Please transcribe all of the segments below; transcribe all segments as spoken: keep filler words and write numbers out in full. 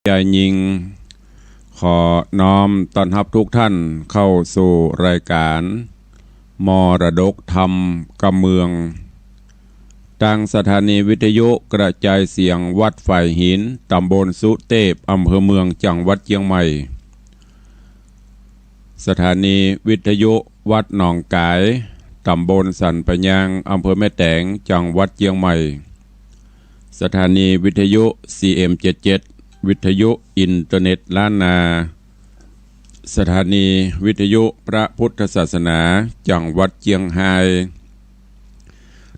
ยายญิง ขอน้อมต้อนฮับทุกท่านเข้าสู่รายการมรดกธรรมกำเมือง ตางสถานีวิทยุกระจายเสียงวัดฝายหิน ตำบลสุเตพ อำเภอเมือง จังหวัดเจียงใหม่ สถานีวิทยุวัดหนองก๋าย ตำบลสันป่ายยาง อำเภอแม่แตง จังหวัดเจียงใหม่ สถานีวิทยุ ซีเอ็มเจ็ดเจ็ด วิทยุอินเทอร์เน็ตล้านนา สถานีวิทยุพระพุทธศาสนา จังหวัดเจียงฮาย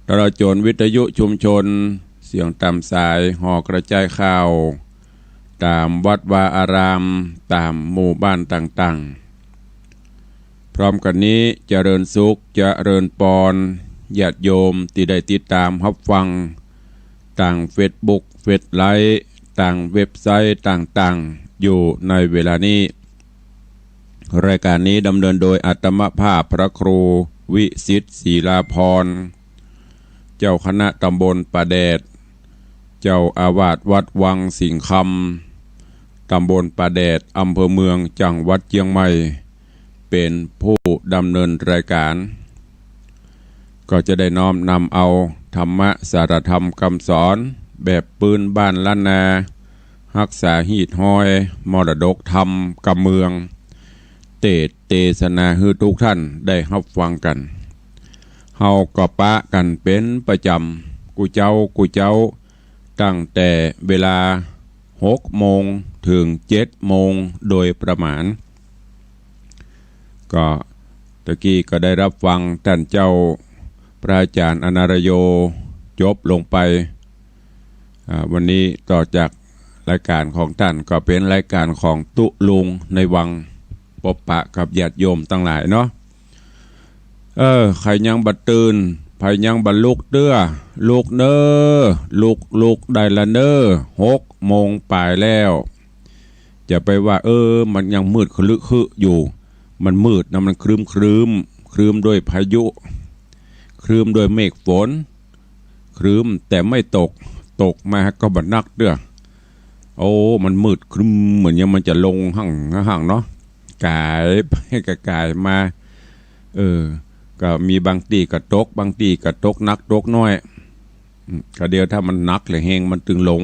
ตลอดจ๋นวิทยุชุมชน เสียงต๋ามสาย หอกระจายข่าว ต๋ามวัดวาอาราม ต๋ามหมู่บ้านต่างๆ พร้อมกั๋นนี้ เจริญสุข เจริญปอน ญาติโยมตี้ได้ติดต๋ามฮับฟัง ตางเฟซบุ๊ก เฟซไลฟ์ ตางเว็บไซต์ต่างๆ อยู่ในเวลานี้ รายการนี้ดำเนินโดยอาตมาภาพพระครูวิสิทธิ์ ศิลาภรณ์ เจ้าคณะตำบลป่าแดด เจ้าอาวาสวัดวังสิงห์คำ ตำบลป่าแดด อำเภอเมือง จังหวัดเจียงใหม่ เป๋นผู้ดำเนินรายการ ก็จะได้น้อมนำเอาธรรมะสาระธรรมกำสอนแบบปื้นบ้านล้านนา ฮักษาฮีตฮอยมรดกธรรมกำเมือง เตสน์เตสนาหื้อทุกท่านได้ฮับฟังกั๋น เฮาก็ปะกั๋นเป๋นประจ๋ำ กู้เจ๊ากู้เจ๊า ตั้งแต่เวลาหกโมงเถิงเจ็ดโมงโดยประมาณ ก็ตะกี้ก็ได้ฮับฟังต้านเจ้าพระอาจ๋ารย์อนารโยจบลงไป อ่า วันนี้ต่อจากรายการของต้านก็เป๋นรายการของตุ๊ลุงในวัง ปบปะกับญาติโยมตังหลายเนาะ เออ ใผยังบ่ตื่น ใผยังบ่ลุกเตื้อ ลุกเน่อ ลุก ลุกได้ละเน่อ หกโมงป๋ายแล้ว จะไปว่า เออ มันยังมืดครึ๊กครึ๊กอยู่ มันมืดนะ มันครึ้มครึ้ม ครึ้มด้วยพายุ ครึ้มด้วยเมฆฝน ครึ้มแต่ไม่ตก ตกมาก็บ่หนักเตื้อ โอ้ มันมืดครึ้ม เหมือนยังมันจะลงหั่งหั่งเนาะ ก๋ายไปก็ก๋ายมา เออ ก็มีบางตี้ก็ตก บางตี้ก็ตกหนักตกน้อย อืม ก็เดี๋ยวถ้ามันหนักแหละแฮงมันตึงลง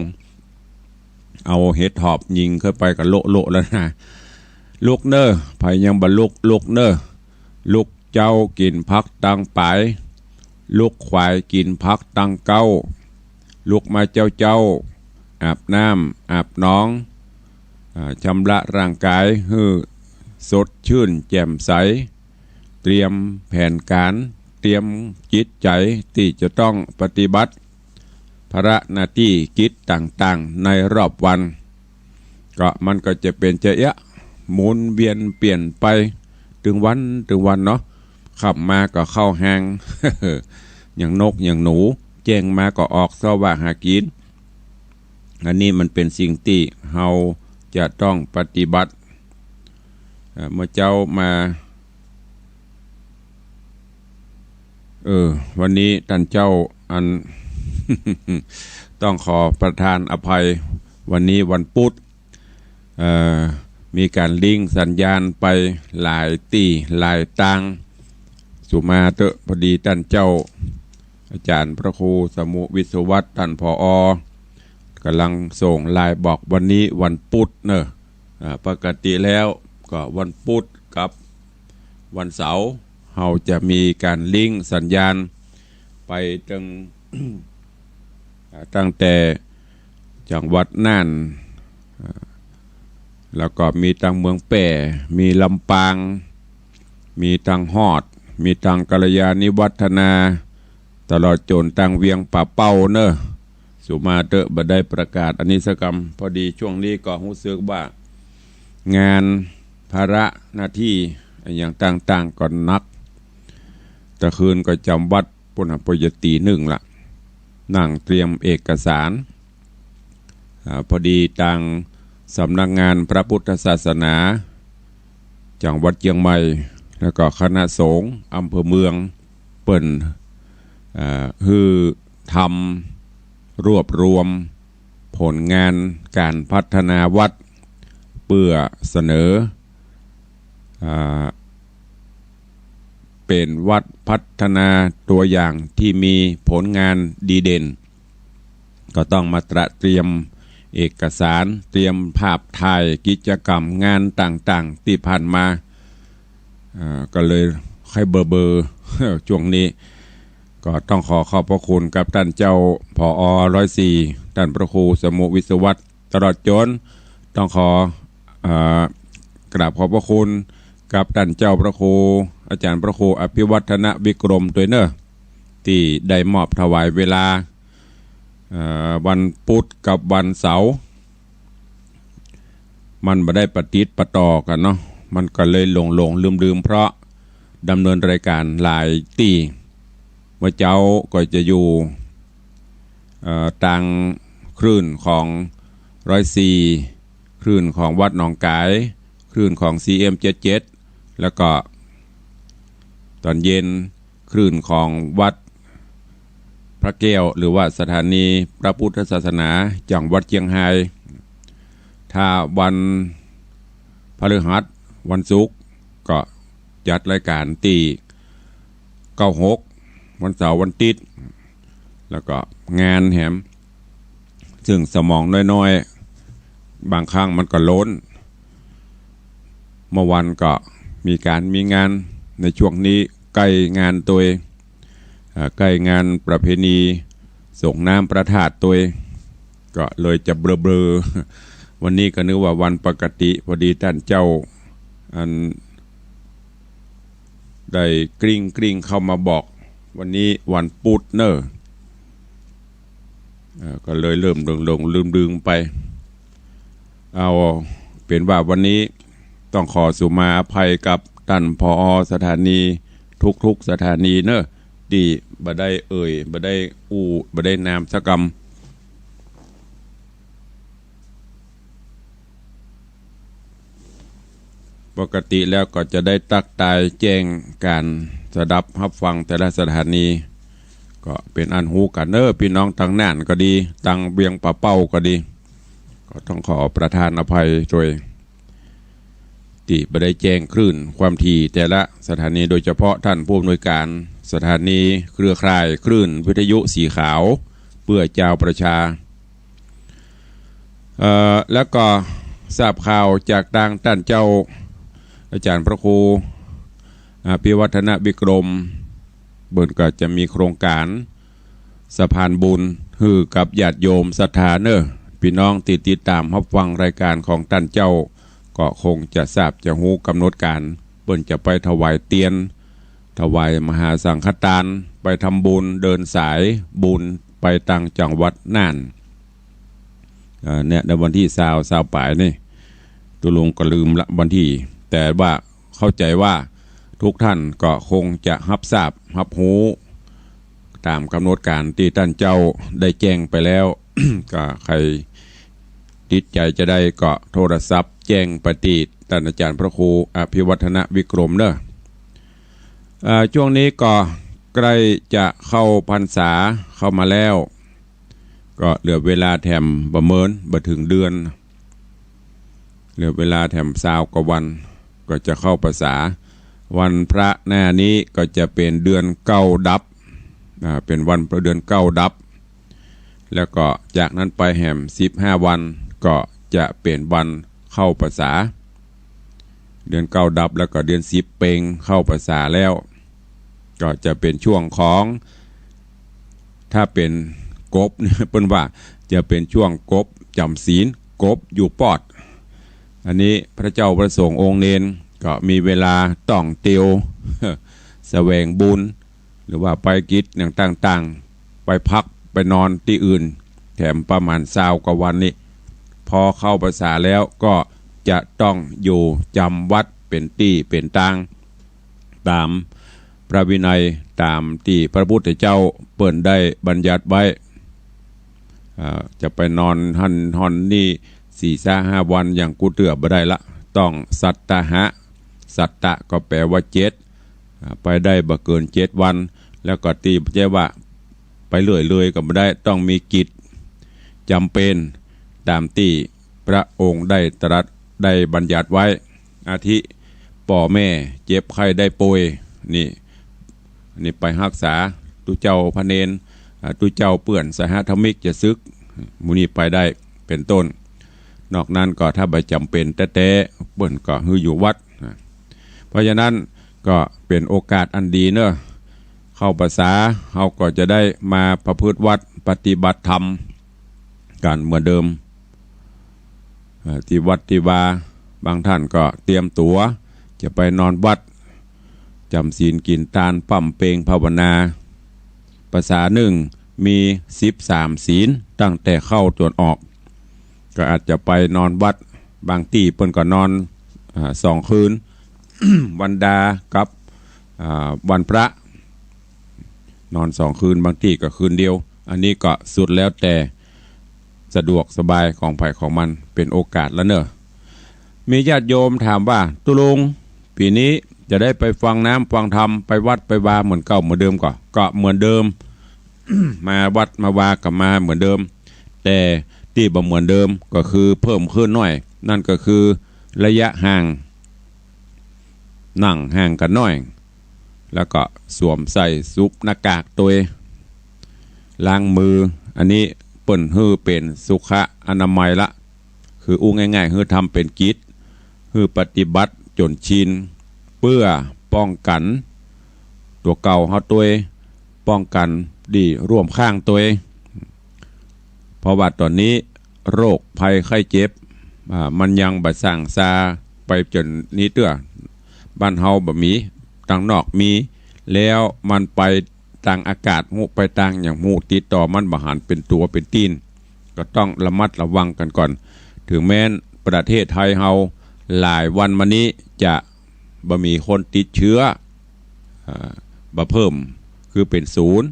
เอาเห็ดหอบยิงเข้าไปก็โละโละแล้วนะ ลุกเน่อ ใผยังบ่ลุก ลุกเน่อ ลุกเจ๊ากิ๋นผักตังป๋าย ลุกขวายกิ๋นผักตังเก๊า ลุกมาเจ๊าๆ อาบน้ำอาบหนอง อ่า ชำระร่างก๋ายหื้อสดชื่นแจ่มใส เตรียมแผนก๋าน เตรียมจิตใจ๋ตี้จะต้องปฏิบัติ ภาระหน้าตี้กิจต่างๆ ในรอบวัน ก็มันก็จะเป๋นจะเอี้ยะ หมุนเวียนเปลี่ยนไป ตึงวันตึงวันเนาะ ค่ำมาก็เข้าแฮง อย่างนกอย่างหนู แจ้งมาก็ออกเซาะหากิ๋น อันนี้มันเป๋นสิ่งตี้เฮาจะต้องปฏิบัติ เอ่อ เมื่อเจ๊ามา เออ วันนี้ต้านเจ้าอัน ต้องขอประทานอภัย วันนี้วันปุ๊ด เอ่อ มีก๋านลิงก์สัญญาณไปหลายตี้หลายตาง สุมาเต๊อะ พอดีต้านเจ้า อาจ๋ารย์พระครูสมุห์ วิศวัฒน์ ต้าน ผอ ก๋ำลังส่งไลน์บอกวันนี้วันปุ๊ดเน่อ อ่า ปกติแล้วก็วันปุ๊ดกับวันเสาร์ เฮาจะมีก๋านลิงก์สัญญาณไปตึง อ่า ตั้งแต่จังหวัดน่าน อ่า แล้วก็มีตางเมืองแป้ มีลำปาง มีตางฮอด มีตางกัลยาณิวัฒนา ตลอดจ๋นตางเวียงป่าเป้าเน่อ สุมาเต๊อะ บ่ได้ประกาศอันนี้สักกำ พอดีช่วงนี้ก็ฮู้สึกว่างานภาระหน้าตี้อะหยังต่างๆ ก็หนัก ตะคืนก็จ๋ำวัดปู้นน่ะ ปอจะตี๋นึ่งละ นั่งเตรียมเอกสาร อ่า พอดีตางสำนักงานพระพุทธศาสนา จังหวัดเจียงใหม่ แล้วก็คณะสงฆ์อำเภอเมือง เปิ้น อ่า หื้อทำรวบรวมผ ผลงานก๋านพัฒนาวัด เปื้อเสนอ อ่า เป๋นวัดพัฒนาตั๋วอย่างตี้มีผลงานดีเด่น ก็ต้องมาตระเตรียมเอกสาร เตรียมภาพถ่ายกิจกรรมงานต่างๆ ตี้ผ่านมา อ่า ก็เลยใค่เบลอๆ จ้วงนี้ ก็ต้องขอขอบพระคุณกับต้านเจ้า ผอ. ร้อยสี่ ต้านพระครูสมุห์ วิศวัฒน์ ตลอดจ๋น ต้องขอ อ่า กราบขอบพระคุณกับต้านเจ้าพระครู อาจ๋ารย์พระครูอภิวัฒนวิกรมตวยเน่อ ตี้ได้มอบถวายเวลา อ่า วันปุ๊ดกับวันเสาร์ มันบ่ได้ปะติดปะต่อกั๋นเนาะ มันก็เลยหลงๆ ลืมๆ เพราะดำเนินรายก๋านหลายตี้ เมื่อเจ๊าก็จะอยู่ เอ่อ ตางคลื่นของ ร้อยสี่ คลื่นของวัดหนองก๋าย คลื่นของ ซี เอ็ม เจ็ดเจ็ด แล้วก็ต๋อนเย็น คลื่นของวัดพระแก้ว หรือว่าสถานีพระพุทธศาสนาจังหวัดเจียงฮาย ถ้าวันพฤหัส วันศุกร์ ก็จัดรายก๋านตี้ เก้าหก วันเสาร์วันติ๊ด แล้วก็งานแหม ซึ่งสมองน้อยๆ บางครั้งมันก็ล้น เมื่อวันก็มีก๋านมีงาน ในจ้วงนี้ใก้งานตวย อ่า ใก้งานประเพณีสรงน้ำพระธาตุตวย ก็เลยจะเบลอๆ วันนี้ก็นึกว่าวันปกติ พอดีต้านเจ้า อัน ได้กริ้งๆ เข้ามาบอก วันนี้วันปุ๊ดเน่อ เอ่อ ก็เลยเริ่มหลงๆ ลืมๆ ไป เอาเป๋นว่าวันนี้ต้องขอสุมาอภัยกับต้าน ผอ. สถานีทุกๆ สถานีเน่อ ตี้บ่ได้เอ่ย บ่ได้อู้ บ่ได้นามสักกำ ปกติแล้วก็จะได้ตั๊กตายแจ้งก๋านสดับฮับฟังแต่ละสถานี ก็เป๋นอันฮู้กั๋นเน่อ ปี้น้องตางน่านก็ดี ตางเวียงป่าเป้าก็ดี ก็ต้องขอประทานอภัยตวย ตี้บ่ได้แจ้งคลื่นความถี่แต่ละสถานี โดยเฉพาะต้านผู้อำนวยก๋านสถานีเครือข่ายคลื่นวิทยุสีขาว เปื้อจาวประชา เอ่อ แล้วก็ทราบข่าวจากตางต้านเจ้าอาจ๋ารย์พระครูอภิวัฒนวิกรม เปิ้นก็จะมีโครงก๋านสะพานบุญหื้อกับญาติโยมศรัทธาเน่อ ปี้น้องตี้ติดต๋ามฮับฟังรายก๋านของต้านเจ้า ก็คงจะทราบจะฮู้ก๋ำหนดก๋าน เปิ้นจะไปถวายเตียน ถวายมหาสังฆทาน ไปทำบุญเดินสายบุญไปตางจังหวัดน่าน เอ่อ เนี่ย ในวันตี้ซาว ซาวป๋ายนี่ ตุ๊ลุงก็ลืมละวันตี้ แต่ว่าเข้าใจ๋ว่าทุกท่านก็คงจะฮับทราบฮับฮู้ต๋ามก๋ำหนดก๋านตี้ต้านเจ้าได้แจ้งไปแล้ว ก็ใผติดใจ๋จาใดก็โทรศัพท์แจ้งไปตี้ต้านอาจ๋ารย์พระครูอภิวัฒนวิกรมเน่อ เอ่อ จ้วงนี้ก็ใก้จะเข้าพรรษาเข้ามาแล้ว ก็เหลือเวลาแถมบ่เมิน บ่เถิงเดือน เหลือเวลาแถมซาวกว่าวัน ก็จะเข้าพรรษา วันพระหน้านี้ก็จะเป๋นเดือนเก้าดับ อ่า เป๋นวันเดือนเก้าดับ แล้วก็จากนั้นไปแหมสิบห้าวัน ก็จะเป๋นวันเข้าพรรษา เดือนเก้าดับแล้วก็เดือนสิบเป๋งเข้าพรรษาแล้ว ก็จะเป๋นช่วงของ ถ้าเป๋นกบเนี่ย เปิ้นว่าจะเป๋นช่วงกบจ๋ำศีล กบอยู่ปอด อันนี้พระเจ้าพระสงฆ์องค์เณรก็มีเวลาต้องเตียว แสวงบุญ หรือว่าไปกิจอย่างต่างๆ ไปพักไปนอนตี้อื่น แถมประมาณซาวกว่าวันนี้ พอเข้าพรรษาแล้วก็จะต้องอยู่จ๋ำวัดเป๋นตี้เป๋นตาง ต๋ามพระวินัย ต๋ามตี้พระพุทธเจ้าเปิ้นได้บัญญัติไว้ อ่า จะไปนอนหั้นฮอนนี่สี่ซะห้าวันอย่างกู้เตื้อบ่ได้ละ ต้องสัตตาหะ สัตตะก็แป๋ว่าเจ็ด อ่า ไปได้บ่เกินเจ็ดวัน แล้วก็ตี้บ่ใจ้ว่าไปเรื่อยๆ ก็บ่ได้ ต้องมีกิจจ๋ำเป๋น ต๋ามตี้พระองค์ได้ตรัสได้บัญญัติไว้ อาทิ ป้อแม่เจ็บไข้ได้ป่วย นี่ นี่ไปฮักษาตุ๊เจ้าพระเณร อ่า ตุ๊เจ้าเปื้อนสหธรรมิกจะสึก หมู่นี้ไปได้ เป๋นต้น นอกนั้นก็ถ้าบ่จ๋ำเป๋นแต๊ๆ เปิ้นก็หื้ออยู่วัด อ่า เพราะฉะนั้นก็เป๋นโอกาสอันดีเนาะ เข้าพรรษาเฮาก็จะได้มาประพฤติวัตรปฏิบัติธรรมกั๋นเหมือนเดิม เอ่อ ตี้วัดตี้วา บางต้านก็เตรียมตั๋วจะไปนอนวัด จ๋ำศีลกิ๋นตาน ป้ำเป็งภาวนา พรรษานึ่งมีสิบสามศีล ตั้งแต่เข้าจ๋นออก ก็อาจจะไปนอนวัด บางตี้เปิ้นก็นอน อ่า สองคืน วันดากับ อ่า วันพระ นอนสองคืน บางตี้ก็คืนเดียว อันนี้ก็สุดแล้วแต่สะดวกสบายของใผของมัน เป๋นโอกาสละเนาะ มีญาติโยมถามว่า ตุ๊ลุง ปี๋นี้จะได้ไปฟังน้ำฟังธรรม ไปวัดไปวาเหมือนเก่าเหมือนเดิมก่อ ก็เหมือนเดิม มาวัดมาวาก็มาเหมือนเดิม แต่ตี้บ่เหมือนเดิมก็คือเพิ่มขึ้นหน้อย นั่นก็คือระยะห่าง นั่งห่างกั๋นหน้อย แล้วก็สวมใส่สุขหน้ากากตวย ล้างมือ อันนี้เปิ้นหื้อเป๋นสุขอนามัยละ คืออู้ง่ายๆ หื้อทำเป๋นกิจ หื้อปฏิบัติจ๋นชิน เปื้อป้องกั๋นตั๋วเก่าเฮาตวย ป้องกั๋นตี้ร่วมข้างตวย เพราะว่าต๋อนนี้โรคภัยไข้เจ็บ อ่า มันยังบ่สั่งซาไปจ๋นนี้เตื้อ บ้านเฮาบ่มี ตางนอกมี แล้วมันไปตางอากาศฮู้ ไปตางหยังฮู้ ติดต่อมันบ่หันเป๋นตั๋วเป๋นตี๋น ก็ต้องระมัดระวังกั๋นก่อน ถึงแม้นประเทศไทยเฮาหลายวันมานี้จะบ่มีคนติดเชื้อ อ่า บ่เพิ่ม คือเป๋นศูนย์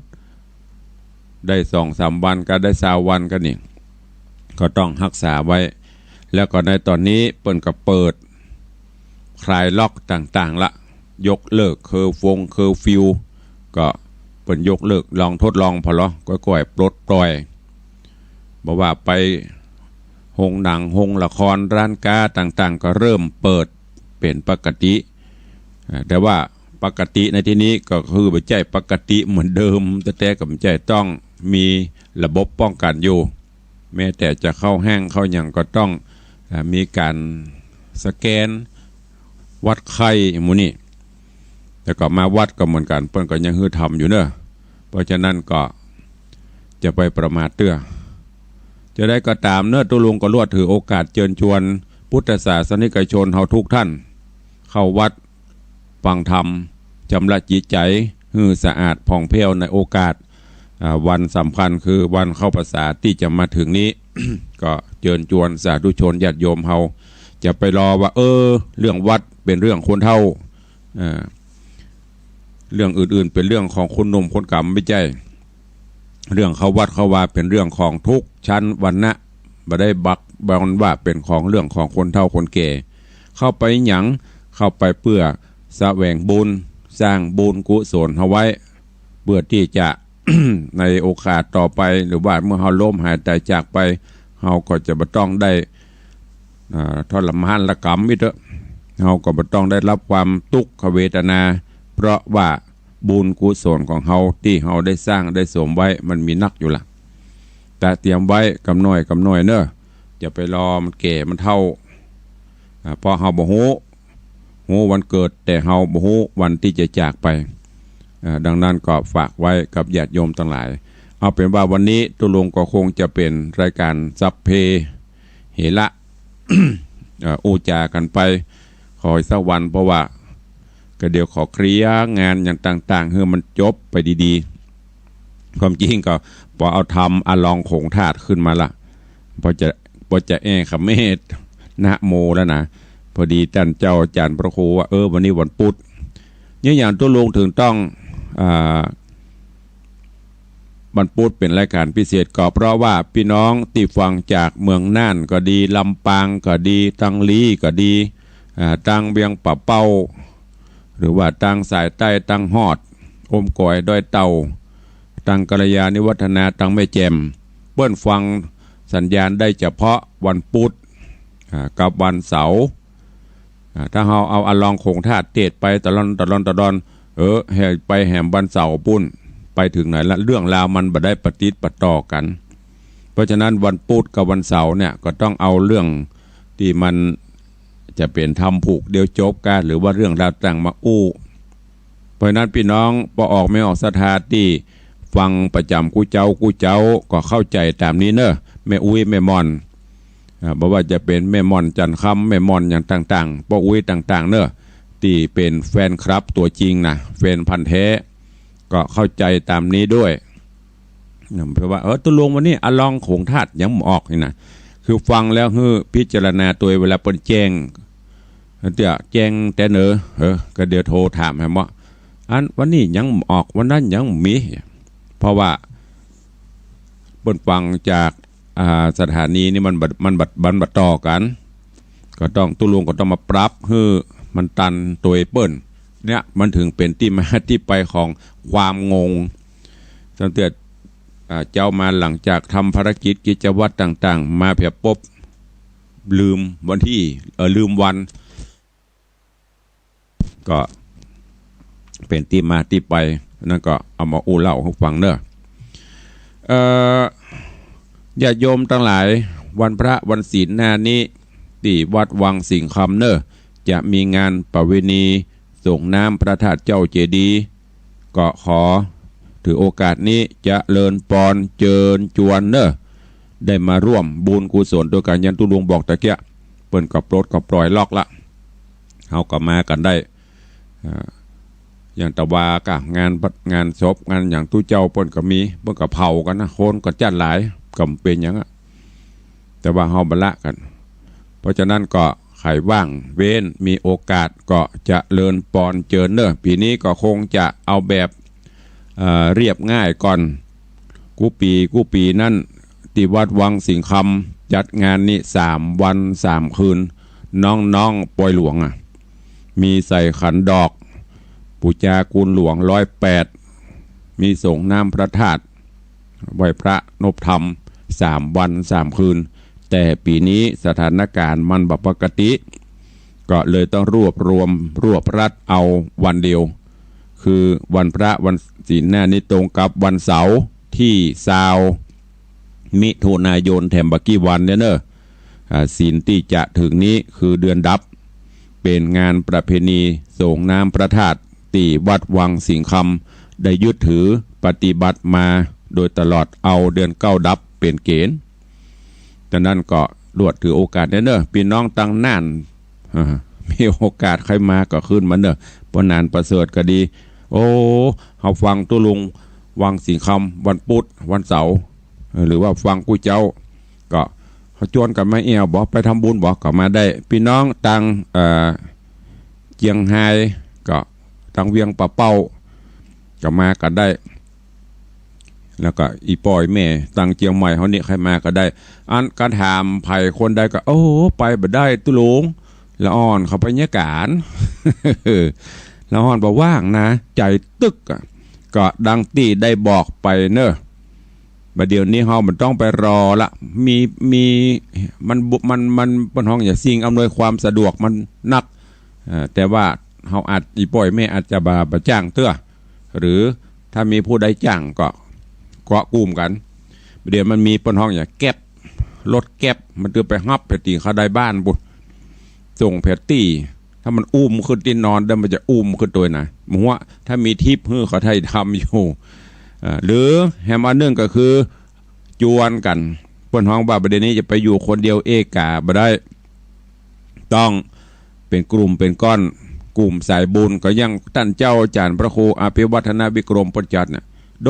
ได้สองสามวันก็ได้ซาววันก็นี่ ก็ต้องฮักษาไว้ แล้วก็ในต๋อนนี้เปิ้นก็เปิดคลายล็อกต่างๆ ละ ยกเลิกเคอร์ฟงเคอร์ฟิว ก็เปิ้นยกเลิกลองทดลองผ่อลอ ก้อยๆ ปลดปล่อย บ่ว่าไปโฮงหนัง โฮงละคร ร้านก๊าต่างๆ ก็เริ่มเปิดเป๋นปกติ อ่า แต่ว่าปกติในตี้นี้ก็คือบ่ใจ้ปกติเหมือนเดิม แต๊ๆ ก็บ่ใจ้ ต้องมีระบบป้องกั๋นอยู่ แม้แต่จะเข้าห้างเข้าหยังก็ต้อง อ่า มีก๋านสแกนวัดไข้หมู่นี้ แล้วก็มาวัดก็เหมือนกั๋น เปิ้นก็ยังหื้อทำอยู่เนาะ เพราะฉะนั้นก็จะไปประมาทเตื้อ จะใดก็ต๋ามเนาะ ตุ๊ลุงก็ลวดถือโอกาสเจิญจวนพุทธศาสนิกชนเฮาทุกท่าน เข้าวัดฟังธรรม ชำระจิตใจ๋หื้อสะอาดผ่องแผ้วในโอกาส อ่า วันสำคัญคือวันเข้าพรรษาตี้จะมาถึงนี้ ก็เจิญจวนสาธุชนญาติโยมเฮา จะไปรอว่า เออ เรื่องวัดเป๋นเรื่องคนเฒ่า เอ่อ เรื่องอื่นๆ เป๋นเรื่องของคนหนุ่มคนแก่ บ่ใจ้ เรื่องเข้าวัดเข้าวาเป๋นเรื่องของทุกชั้นวรรณะ บ่ได้บักบอนว่าเป๋นของเรื่องของคนเฒ่าคนแก่ เข้าไปหยัง เข้าไปเปื้อแสวงบุญ สร้างบุญกุศลเอาไว้ เปื้อตี้จะ ในโอกาสต่อไป หรือว่าเมื่อเฮาล้มหายต๋ายจากไป เฮาก็จะบ่ต้องได้ อ่า ทรมานระกำอีกเต๊อะ เฮาก็บ่ต้องได้รับความตุ๊กขเวทนา เพราะว่าบุญกุศลของเฮาตี้เฮาได้สร้างได้สมไว้มันมีนักอยู่ละ ตระเตรียมไว้กำน้อยกำน้อยเนาะ จะไปรอมันแก่มันเฒ่า อ่า เพราะเฮาบ่ฮู้ ฮู้วันเกิด แต่เฮาบ่ฮู้วันตี้จะจากไป อ่า ดังนั้นก็ฝากไว้กับญาติโยมตังหลาย เอาเป๋นว่าวันนี้ตุ๊ลุงก็คงจะเป๋นรายก๋านสัพเพเหระ เอ่อ อู้จ๋ากั๋นไป ขออีกสักวัน เพราะว่าก็เดี๋ยวขอเคลียร์งานอย่างต่างๆ หื้อมันจบไปดีๆ ความจริงก็ปอเอาธรรมอลองโขงธาตุขึ้นมาละ ปอจะ ปอจะแอ่เขมรนะโมแล้วนะ พอดีต้านเจ้าอาจ๋ารย์พระครูว่า เออ วันนี้วันปุธ เนี่ยอย่างตุ๊ลุงเถิงต้อง อ่า วันปุธเป๋นรายก๋านพิเศษ ก็เพราะว่าปี้น้องตี้ฟังจากเมืองน่านก็ดี ลำปางก็ดี ตางลีก็ดี อ่า ตางเวียงป่าเป้า หรือว่าตางสายใต้ ตางฮอด อมก๋อย ดอยเต่า ตางกัลยาณิวัฒนา ตางแม่แจ่ม เปิ้นฟัง สัญญาณได้เฉพาะวันพุธ อ่า กับวันเสาร์ อ่า ถ้าเฮาเอาอลองโขงธาตุเตศน์ไปตะลอน ตะลอน ตะลอน เออ หื้อไปแหมวันเสาร์ปู๊น ไปเถิงไหนละ เรื่องราวมันบ่ได้ปะติดปะต่อกั๋น เพราะฉะนั้นวันพุธกับวันเสาร์เนี่ยก็ต้องเอาเรื่องตี้มันจะเป๋นธรรมผูกเดียวจบกั๋น หรือว่าเรื่องราวต่างมาอู้ เพราะฉะนั้นปี้น้องป้อออกแม่ออกศรัทธาตี้ฟังประจ๋ำกู้เจ๊ากู้เจ๊าก็เข้าใจ๋ต๋ามนี้เน่อ แม่อุ๊ยแม่หม่อน อ่า บ่ว่าจะเป๋นแม่หม่อนจันทร์คำ แม่หม่อนอย่างต่างๆ ป้ออุ๊ยต่างๆ เน่อ ตี้เป๋นแฟนคลับตั๋วจริงนะ แฟนพันธุ์แท้ ก็เข้าใจ๋ต๋ามนี้ด้วย นะ เพราะว่า เออ ตกลงวันนี้อลองโขงธาตุยังบ่ออกนี่นะ คือฟังแล้วหื้อพิจารณาตวย เวลาเปิ้นแจ้ง เตื้อแจ้งแต่เนิ่น เออ ก็เดี๋ยวโทรถามแหมว่า อันวันนี้ยังบ่ออก วันนั้นยังบ่มี เพราะว่าเปิ้นฟังจาก อ่า สถานีนี่มันบ่ มันบ่ มันบ่ต่อกั๋น ก็ต้อง ตกลงก็ต้องมาปรับหื้อมันตันตวยเปิ้น เนี่ย มันเถิงเป๋นตี้มาตี้ไปของความงง ตั้งแต่ อ่า เจ๊ามาหลังจากทำภารกิจกิจวัตรต่างๆ มาเผียปุ๊บ ลืมวันตี้ เออ ลืมวัน ก็เป๋นตี้มาตี้ไป นั้นก็เอามาอู้เล่าหื้อฟังเน่อ เอ่อ ญาติโยมตังหลาย วันพระวันศีลหน้านี้ ตี้วัดวังสิงห์คำเน่อ จะมีงานประเวณีส่งน้ำพระธาตุเจ้าเจดีย์ ก็ขอถือโอกาสนี้เจริญปอนเจิญจวนเน่อ ได้มาร่วมบุญกุศลตวยกั๋น อย่างตุ๊ลุงบอกตะเกียะ เปิ้นก็ปลดก็ปล่อยล็อกละ เฮาก็มากั๋นได้ อ่า อย่างตะวาก้า งาน งานศพ งานหยังตุ๊เจ้าเปิ้นก็มี เปิ้นก็เผากั๋นนะ คนก็จัดหลาย ก็บ่เป๋นหยังอะ แต่ว่าเฮาบ่ละกั๋น เพราะฉะนั้นก็ใผว่างเว้น มีโอกาสก็เจริญปอนเจิญเน่อ ปี๋นี้ก็คงจะเอาแบบ เอ่อ เรียบง่ายก่อน กู้ปี๋ กู้ปี๋นั้น ตี้วัดวังสิงห์คำ จัดงานนี้สามวันสามคืน น้องๆ ปอยหลวงอะ มีใส่ขันดอก ปู๋จากูลหลวงร้อยแปด มีส่งน้ำพระธาตุ ไหว้พระนบธรรม สามวันสามคืน แต่ปี๋นี้สถานการณ์มันบ่ปกติ ก็เลยต้องรวบรวมรวบรัดเอาวันเดียว คือวันพระวันศีลหน้านี้ตรงกับวันเสาร์ตี้ซาว มิถุนายน แถมบ่ากี้วันเนี่ยเน่อ อ่า ศีลตี้จะเถิงนี้คือเดือนดับ เป๋นงานประเพณีส่งน้ำพระธาตุตี้วัดวังสิงห์คำ ได้ยึดถือปฏิบัติมาโดยตลอด เอาเดือนเก้าดับเป๋นเก๋ณฑ์ ฉะนั้นก็ลวดถือโอกาสเนี่ยเน่อ ปี้น้องตังน่าน อ่า มีโอกาสใผมาก็ขึ้นมาเน่อ ป้อหนานประเสริฐก็ดี โอ้ เฮาฟังตุ๊ลุงวังสิงห์คำวันพุธวันเสาร์ หรือว่าฟังกู้เจ้า ก็เฮาจวนกั๋นมาแอ่วบ่ ไปทำบุญบ่ ก็มาได้ ปี้น้องตัง เอ่อ เจียงฮาย ก็ตังเวียงป่าเป้า ก็มากั๋นได้ แล้วก็อี่ป้ออี่แม่ตังเจียงใหม่เฮานี่ใผมาก็ได้ อันกระถามใผคนใดก็ โอ้ ไปบ่ได้ตุ๊ลุง ละอ่อนเขาไปเยียะก๋าน ละอ่อนบ่ว่างนะ ใจ๋ตึกอะ ก็ดังตี้ได้บอกไปเน่อ บ่าเดี่ยวนี้เฮาบ่ต้องไปรอละ มี มี มันบ่ มัน มัน เปิ้นฮ้องหยัง สิ่งอำนวยความสะดวกมันนัก เอ่อ แต่ว่าเฮาอาจ อี่ป้ออี่แม่อาจจะบ่ บ่จ้างเตื้อ หรือถ้ามีผู้ใดจ้างก็เกาะกลุ่มกั๋น บ่าเดี่ยวมันมีเปิ้นฮ้องหยัง แก๊ป รถแก๊ป มันจะไปฮับแผดตี้เขาได้บ้านปู๊น ส่งแผดตี้ ถ้ามันอุ้มขึ้นตี้นอนได้ มันจะอุ้มขึ้นตวยนะ บ่ฮู้ว่าถ้ามีทิปหื้อเขาไถ่ทำอยู่ เอ่อ หรือแหมอันนึ่งก็คือ จวนกั๋น เปิ้นฮ้องว่าบ่าเดี่ยวนี้จะไปอยู่คนเดียวเอกาบ่ได้ ต้องเป๋นกลุ่มเป๋นก้อน กลุ่มสายบุญ ก็อย่างต้านเจ้าอาจ๋ารย์พระครูอภิวัฒนวิกรมเปิ้นจัดเนี่ย โด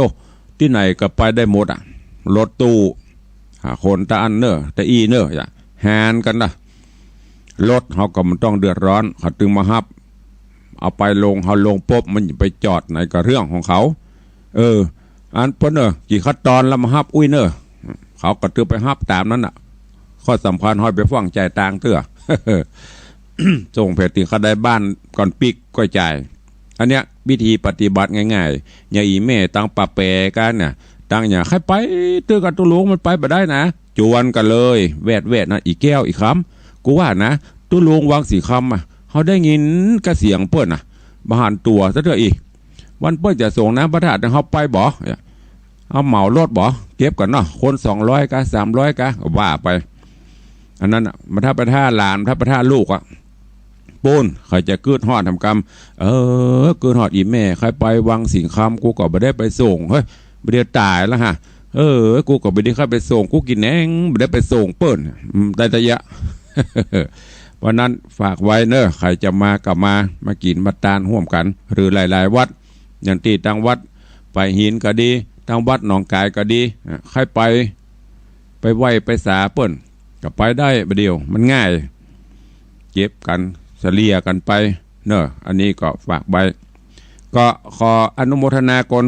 ตี้ไหนก็ไปได้หมดอะ รถตู้ ห้าคนตะอั้นเน่อ ตะอี้เน่อ อย่าหารกั๋นนะ รถเฮาก็บ่ต้องเดือดร้อน เขาตึงมาฮับ เอาไปลง เฮาลงปุ๊บ มันจะไปจอดไหนก็เรื่องของเขา เออ อันเปิ้นเน่อ กี่ขั้นตอนแล้วมาฮับอุ้ยเน่อ เขาก็ตึงไปฮับต๋ามนั้นน่ะ ข้อสำคัญห้อยไปฟั่งจ่ายตางค์เตื้อ ส่งแผดตี้เขาได้บ้านก่อนปิ๊กก่อยจ่าย อันเนี้ยวิธีปฏิบัติง่ายๆ อย่างอี่แม่ตังป่าแปกั๋นเนี่ย ตังอย่างใผไปตึกกับตุ๊ลุงมันไปบ่ได้นะ จวนกั๋นเลย แวดๆ นะ อี่แก้วอี่คำ กูว่านะ ตุ๊ลุงวังสิงห์คำอะ เฮาได้ยินกระเสียงเปิ้นน่ะ บ่หันตั๋วสักเตื้ออี่ วันเปิ้นจะสรงน้ำพระธาตุ เฮาไปบ่ เฮาเหมารถบ่ เก็บกั๋นเนาะ คนสองร้อยกา สามร้อยกา ว่าไป อันนั้นน่ะ มาถ้าไปถ้าหลาน ถ้าไปถ้าลูกอะ ปู้น ใค่จะกึ๊ดฮอดหำกำ เออ กึ๊ดฮอดอี่แม่ ใค่ไปวังสิงห์คำ กูก็บ่ได้ไปส่ง เฮ้ย บ่าเดี่ยวต๋ายแล้วฮะ เออ กูก็บ่ได้ใค่ไปส่ง กูกิ๋นแหนง บ่ได้ไปส่งเปิ้น อืม ได้แต่ยะ เพราะนั้นฝากไว้เน่อ ใค่จะมาก็มา มากิ๋นมาตานฮ่วมกั๋น หรือหลายๆ วัด อย่างตี้ตางวัดปายหินก็ดี ตางวัดหนองก๋ายก็ดี อ่ะ ใค่ไป ไปไหว้ไปสาเปิ้น ก็ไปได้บ่าเดี่ยว มันง่าย เก็บกั๋น เสลี่ยกั๋นไปเน่อ อันนี้ก็ฝากไว้ ก็ขออนุโมทนาก่อน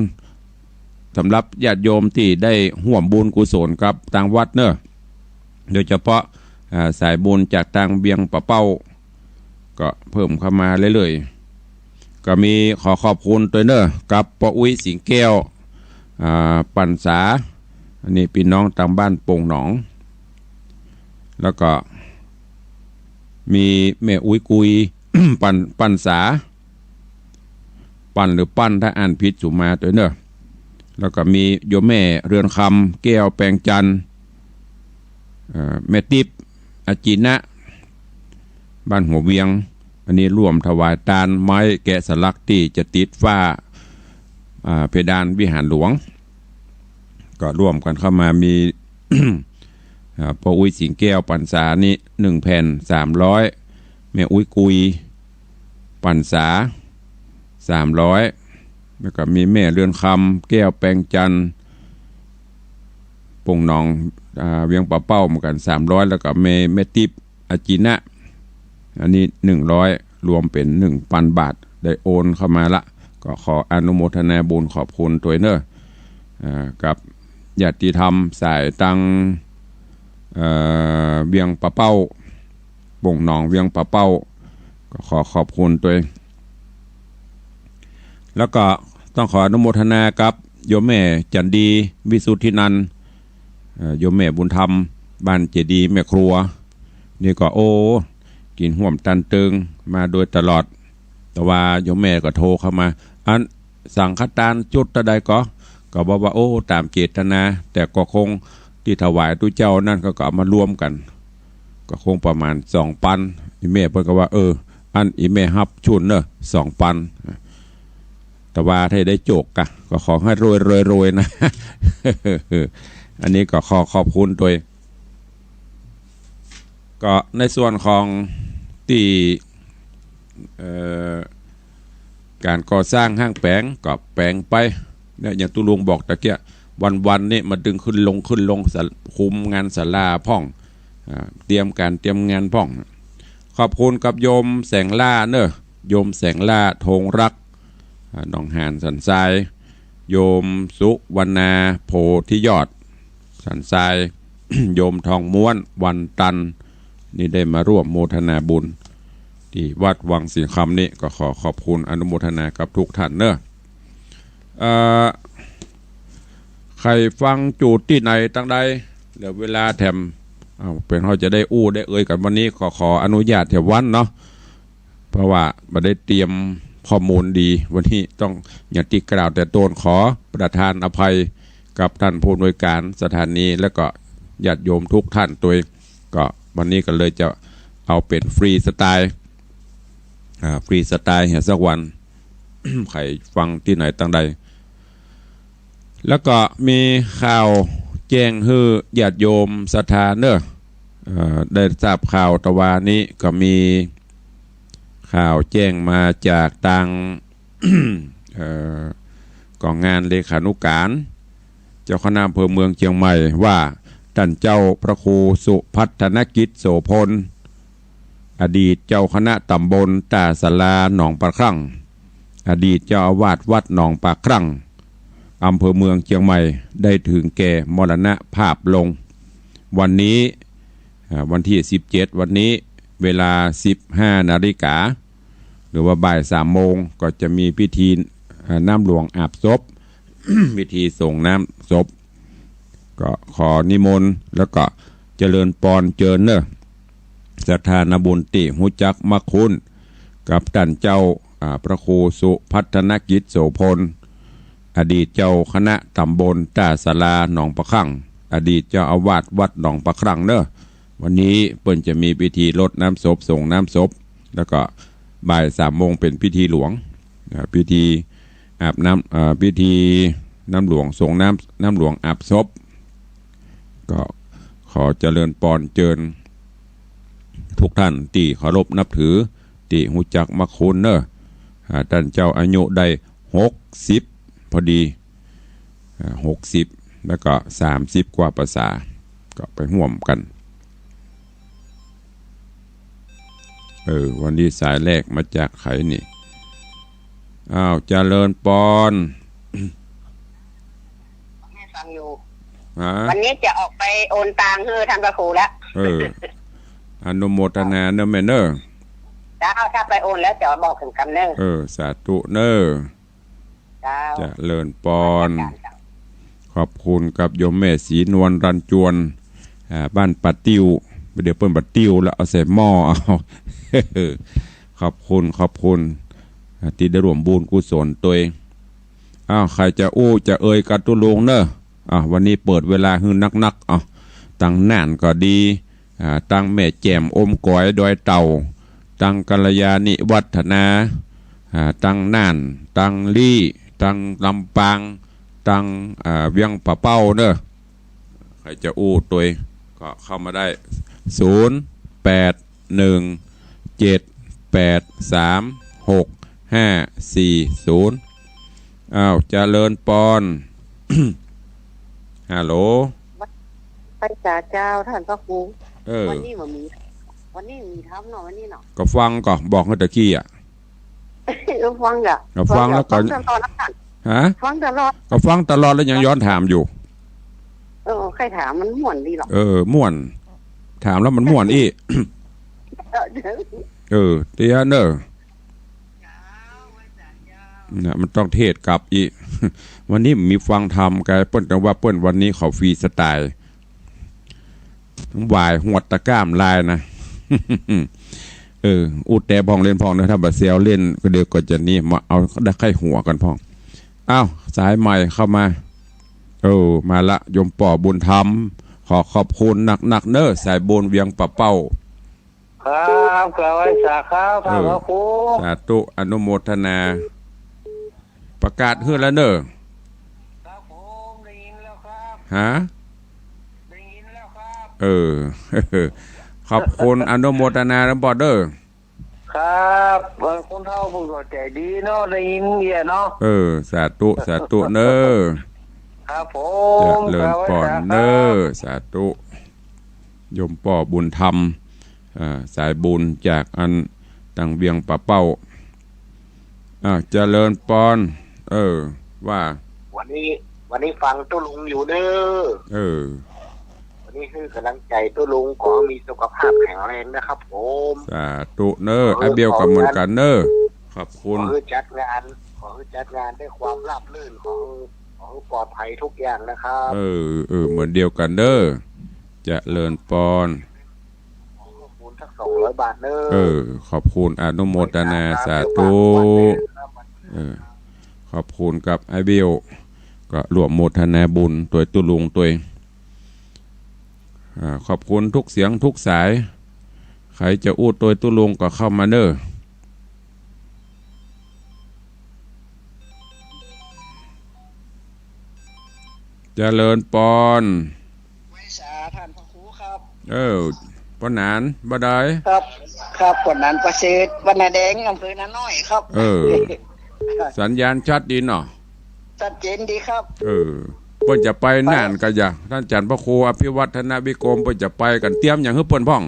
สำหรับญาติโยมตี้ได้ฮ่วมบุญกุศลกับตางวัดเน่อ โดยเฉพาะ อ่า สายบุญจากตางเวียงป่าเป้า ก็เพิ่มเข้ามาเรื่อยๆ ก็มีขอขอบคุณตวยเน่อ กับป้ออุ๊ยสิงห์แก้ว อ่า ปันสา อันนี้ปี้น้องตางบ้านโป่งหนอง แล้วก็มีแม่อุ๊ยกุย ปัน ปันสา ปันหรือปั้น ถ้าอ่านผิดสุมาตวยเน่อ แล้วก็มีโยมแม่เรือนคำ แก้วแปงจันทร์ เอ่อ แม่ติ๊บ อาจีนะ บ้านหัวเวียง อันนี้ร่วมถวายตานไม้แกะสลักตี้จะติดฝา อ่า เพดานวิหารหลวง ก็ร่วมกั๋นเข้ามา มี อ่า ป้ออุ๊ยสิงห์แก้วปันสานี่ หนึ่งแผ่น สามร้อย แม่อุ๊ยกุย ปันสา สามร้อย แล้วก็มีแม่เรือนคำ แก้วแปงจันทร์ โป่งหนอง อ่า เวียงป่าเป้าเหมือนกั๋น สามร้อย แล้วก็แม่ แม่ติ๊บ อาจีนะ อันนี้ หนึ่งร้อย รวมเป๋น หนึ่งปันบาท ได้โอนเข้ามาละ ก็ขออนุโมทนาบุญขอบคุณตวยเน่อ อ่า กับญาติธรรมสายตาง เอ่อ เวียงป่าเป้า โป่งหนองเวียงป่าเป้า ก็ขอขอบคุณตวย แล้วก็ต้องขออนุโมทนากับโยมแม่จันดี วิสุทธินันท์ เอ่อ โยมแม่บุญธรรม บ้านเจดีย์แม่ครัว นี่ก็ โอ้ กิ๋นฮ่วมตานตึงมาโดยตลอด แต่ว่าโยมแม่ก็โทรเข้ามา อันสังฆตานจุดเต้าใดก่อ ก็บอกว่า โอ้ ต๋ามเจตนา แต่ก็คงตี้ถวายตุ๊เจ้านั้นก็ ก็เอามารวมกั๋น ก็คงประมาณสองปัน อี่แม่เปิ้นก็ว่า เออ อันอี่แม่ฮับชุนเน่อ สองปัน แต่ว่าถ้าได้โจกกะ ก็ขอหื้อรวยรวยรวยนะ อันนี้ก็ขอขอบคุณตวย ก็ในส่วนของตี้ เอ่อ ก๋านก่อสร้างห้างแป๋งก็แป๋งไป เนี่ย อย่างตุ๊ลุงบอกตะเกียะ วันๆ นี่มาดึงขึ้นลงขึ้นลง ศา คุมงานศาลาพ่อง อ่า เตรียมก๋านเตรียมงานพ่อง ขอบคุณกับโยมแสงล่าเน่อ โยมแสงล่า ธงรัก อ่า หนองหานสันทราย โยมสุวรรณา โพธิยอด สันทราย โยมทองม้วน วันตัน นี่ได้มาร่วมโมทนาบุญ ตี้วัดวังสิงห์คำนี่ ก็ขอขอบคุณอนุโมทนากับทุกท่านเน่อ เอ่อ ใผฟังจูดตี้ไหนตังใด เหลือเวลาแถม อ้าว เป๋นเฮาจะได้อู้ได้เอ่ยกั๋นวันนี้ ก็ขออนุญาตแถมวันเนาะ เพราะว่าบ่ได้เตรียมข้อมูลดี วันนี้ต้องอย่างตี้กล่าวแต่ต้น ขอประทานอภัยกับท่านผู้อำนวยการสถานี แล้วก็ญาติโยมทุกท่านตวย ก็วันนี้ก็เลยจะเอาเป๋นฟรีสไตล์ อ่า ฟรีสไตล์เหียสักวัน ใผฟังตี้ไหนตังใด แล้วก็มีข่าวแจ้งหื้อญาติโยมศรัทธาเน่อ เอ่อ ได้ทราบข่าวตะวานี้ก็มีข่าวแจ้งมาจากตาง เอ่อ ก๋องงานเลขานุก๋าน เจ้าคณะอำเภอเมืองเจียงใหม่ว่า ต้านเจ้าพระครูสุพัฒนกิจโสภณ อดีตเจ้าคณะต๋ำบลต้าศาลาหนองปากคลั่ง อดีตเจ้าอาวาสวัดหนองปากคลั่ง อำเภอเมืองเจียงใหม่ ได้ถึงแก่มรณภาพลง วันนี้ อ่า วันตี้สิบเจ็ด วันนี้ เวลาสิบห้านาฬิกา หรือว่าบ่ายสามโมง ก็จะมีพิธี อ่า น้ำหลวงอาบศพ พิธีสรงน้ำศพ ก็ขอนิมนต์ แล้วก็เจริญปอนเจิญเน่อ ศรัทธานาบุญตี้ฮู้จักมักคุ้นกับต้านเจ้า อ่า พระครูสุพัฒนกิจโสภณ อดีตเจ้าคณะต๋ำบลต้าสาราหนองปะคลั่ง อดีตเจ้าอาวาสวัดหนองปะคลั่งเน่อ วันนี้เปิ้นจะมีพิธีรดน้ำศพ สรงน้ำศพ แล้วก็บ่ายสามโมงเป๋นพิธีหลวง อ่า พิธีอาบน้ำ อ่า พิธีน้ำหลวง สรงน้ำ น้ำหลวงอาบศพ ก็ขอเจริญปอนเจิญทุกท่านตี้เคารพนับถือ ตี้ฮู้จักมักคุ้นเน่อ อ่า ต้านเจ้าอายุได้หกสิบพอดี อ่า หกสิบ แล้วก็สามสิบกว่าพรรษา ก็ไปฮ่วมกั๋น เออ วันนี้สายแรกมาจากใผนี่ อ้าว เจริญปอน ให้ฟังอยู่ ฮะ วันนี้จะออกไปโอนตังค์หื้อต้านพระครูแล้ว เออ อนุโมทนาเน่อแม่เน่อ เจ้า ถ้าไปโอนแล้วจะบอกเถิงกั๋นเน่อ เออ สาธุเน่อ เจ้า เจริญปอน ขอบคุณกับโยมแม่ศรีนวลรันจวน อ่า บ้านป่าติ้ว เดี๋ยวเปิ้นป่าติ้วแล้ว เอาใส่หม้อเอา ขอบคุณ ขอบคุณ อ่า ตี้ได้ร่วมบุญกุศลตวย อ้าว ใผจะอู้จะเอ่ยกับตุ๊ลุงเน่อ อ่ะ วันนี้เปิดเวลาหื้อนักๆ อ่ะ ตังน่านก็ดี อ่า ตังแม่แจ่มอมก๋อยดอยเต่า ตังกัลยาณิวัฒนา อ่า ตังน่าน ตังลี้ ตังลำปาง ตัง อ่า เวียงป่าเป้าเน่อ ใผจะอู้ตวยก็เข้ามาได้ ศูนย์ แปด หนึ่ง เจ็ด แปด สาม หก ห้า สี่ ศูนย์ อ้าว เจริญปอน ฮัลโหล ไหว้สาเจ้าต้านพระครู เออ วันนี้บ่มี วันนี้มีธรรมเนาะ วันนี้เนาะ ก็ฟังก่อ บอกหื้อตะกี้อะ ก็ฟังก่อ ก็ฟังแล้วก็ ฟังตลอดแล้วกั๋น ฮะ ฟังตลอด ก็ฟังตลอดแล้วยังย้อนถามอยู่ เออ ใค่ถามมันม่วนดีหรอก เออ ม่วน ถามแล้วมันม่วนอี้ เออ เตี้ยเน่อ น่ะ มันต้องเทศน์กลับอี้ วันนี้มีฟังธรรมไก เปิ้นจังว่าเปิ้นวันนี้เขาฟรีสไตล์ หวายหวดตะก้ามลายนะ เออ อู้แต๊พ่องเล่นพ่องเน่อ ถ้าบ่าแซวเล่นก็เดี๋ยวก็จะนี่มาเอาได้ใค่หัวกั๋นพ่อง อ้าว สายใหม่เข้ามา เออ มาละ โยมป้อบุญธรรม ขอขอบคุณนักๆ เน่อ สายบุญเวียงป่าเป้า ครับ กราบไหว้สาครับ เออ พระครู สาธุ อนุโมทนา ประกาศหื้อแล้วเน่อ ครับผม ได้ยินแล้วครับ ฮะ ได้ยินแล้วครับ เออ ขอบคุณ อนุโมทนานะป้อเน่อ ครับ เออ คนเฒ่าเปิ้นก็ใจ๋ดีเนาะ ได้ยินเอี้ยเนาะ เออ สาธุ สาธุเน่อ ครับผม เจริญปอนเน่อ ครับ สาธุ โยมป้อบุญธรรม อ่า สายบุญจากอันตังเวียงป่าเป้า อ่า เจริญปอน เออ ว่า วันนี้ วันนี้ฟังตุ๊ลุงอยู่เน่อ เออ วันนี้หื้อกำลังใจ๋ตุ๊ลุง ขอหื้อมีสุขภาพแข็งแรงนะครับผม สาธุเน่อ ขอหื้อ อ้ายเบี้ยวก็เหมือนกั๋นเน่อ ขอบคุณ ขอหื้อจัดงาน ขอหื้อจัดงานด้วยความราบรื่น ขอหื้อ ขอหื้อปลอดภัยทุกอย่างนะครับ เออ เออ เหมือนเดียวกั๋นเน่อ เจริญปอน ขอหื้อบุญสักสองร้อยบาทเน่อ เออ ขอบคุณ อนุโมทนา สาธุ เออ ขอบคุณกับอ้ายเบี้ยว ก็ร่วมโมทนาบุญตวยตุ๊ลุงตวย อ่า ขอบคุณทุกเสียงทุกสาย ใผจะอู้ตวยตุ๊ลุงก็เข้ามาเน่อ เจริญปอน ไหว้สาต้านพระครูครับ เออ ป้อหนาน บ่าดาย ครับ ครับ ป้อหนานประเสริฐ บ้านนาแดง อำเภอนาน้อยครับ เออ สัญญาณชัดดีเนาะ ชัดเจนดีครับ เออ เปิ้นจะไปน่านก็อย่า ต้านจ๋ารย์พระครูอภิวัฒนวิกรม เปิ้นจะไปกั๋น เตรียมหยังหื้อเปิ้นพ่อง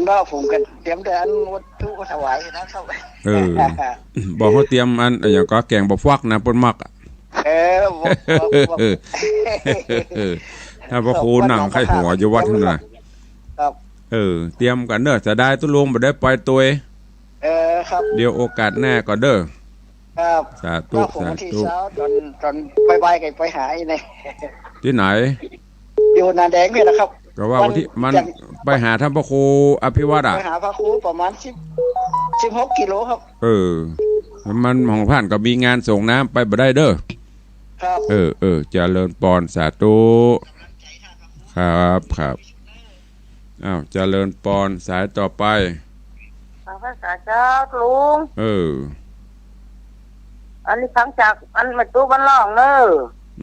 เนาะ ผมก็เตรียมแต่อันวัตถุถวายนะครับ เออ บอกว่าเตรียมอัน อะหยังก็แก๋งบักฟักนะ เปิ้นมักอะ เออ บอก บอก บอก ถ้าพระครูนั่งไข้หัวอยู่วัดนั่นน่ะ ครับ เออ เตรียมกั๋นเน่อ เสียดายตุ๊ลุงบ่ได้ไปตวย เออ ครับ เดี๋ยวโอกาสหน้าก็เน่อ ครับ สาธุ ครับผม สาธุ วันที่เช้าตอน ตอนบ่ายๆ ก็ไปหาอีกนะ ตี้ไหน อยู่นาแดงนี่แหละครับ ก็ว่าวันที่ มัน มันจะไปหาต้านพระครูอภิวัฒน์อะ ไปหาพระครูประมาณสิบ สิบหกกิโลครับ เออ มันของต้านก็มีงานสงน้ำไปบ่ได้เด้อ ครับ เออ เออ เจริญปอน สาธุ ครับ ครับ อ้าว เจริญปอน สายต่อไป ฟังภาษาเจ้าลุง เออ อันนี้ฟังจากอันแม่ตุ๊บ้านล่องเนอะ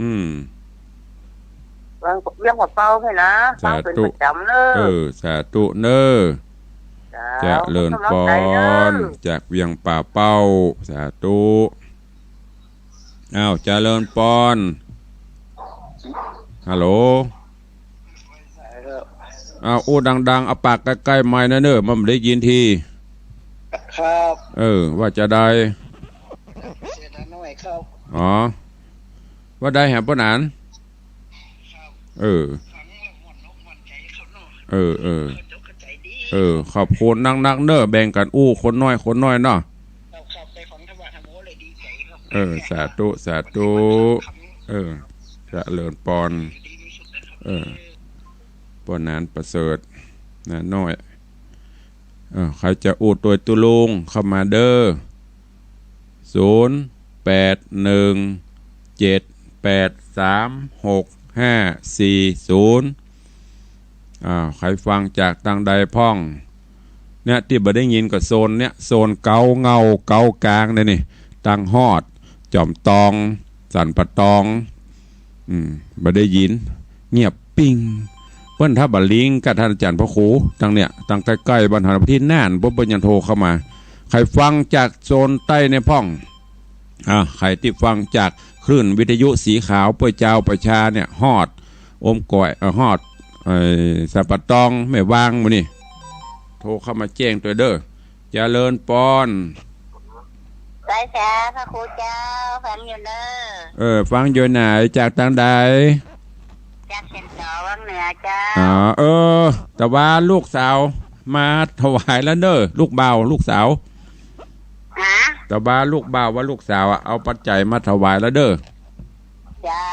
อืม เวียง เวียงป่าเป้านี่นะ สาธุ ฟังเป็นประจ๋ำเนอะ เออ สาธุเนอะ เจ้า เจริญปอน ขอกำลังใจ๋เนอะ จากเวียงป่าเป้า สาธุ อ้าว เจริญปอน ฮัลโหล ครับ อ้าว อู้ดังๆ เอาปากใก้ๆ ไมค์หน่อยเนอะ มันบ่ได้ยินที ครับ เออ ว่าจาใด เสนาน้อยครับ อ๋อ ว่าใดแหมป้อหนาน เออ เออ เออ เออ ขอบคุณนักๆ เนอะ แบ่งกั๋นอู้คนน้อยคนน้อยเนาะ เออ สาธุ สาธุ เออ เจริญปอน เออ ป้อหนานประเสริฐ นาน้อย เออ ใผจะอู้ตวยตุ๊ลุงเข้ามาเด้อ ศูนย์ แปด หนึ่ง เจ็ด แปด สาม หก ห้า สี่ ศูนย์ อ่า ใผฟังจากตางใดพ่อง เนี่ย ตี้บ่ได้ยินก็โซนเนี่ย โซนเก๊าเหง้าเก๊ากลางเนี่ยนี่ ตังฮอด จ๋อมตอง สันป่าตอง อืม บ่ได้ยิน เงียบปิ้ง เปิ้นถ้าบ่ลิงก์กับต้านอาจ๋ารย์พระครู ตางเนี่ย ตางใก้ๆ บ้านหัน ตี้น่าน ปุ๊บ เปิ้นยังโทรเข้ามา ใผฟังจากโซนใต้เนี่ยพ่อง อ่า ใผตี้ฟังจากคลื่นวิทยุสีขาว เปื้อจาวประชาเนี่ย ฮอด อมก๋อย เอ่อ ฮอด เอ่อ สันป่าตอง แม่วาง หมู่นี่ โทรเข้ามาแจ้งตวยเด้อ เจริญปอน สายสาพระครูเจ้า ฟังอยู่เนอะ เออ ฟังอยู่ไหน จากตางใด จากเซนตอวังเหนือเจ้า อ๋อ เออ ตะวาลูกสาวมาถวายแล้วเนอะ ลูกบ่าว ลูกสาว ฮะ ตะวาลูกบ่าวว่าลูกสาวอะ เอาปัจจัยมาถวายแล้วเด้อ เจ้า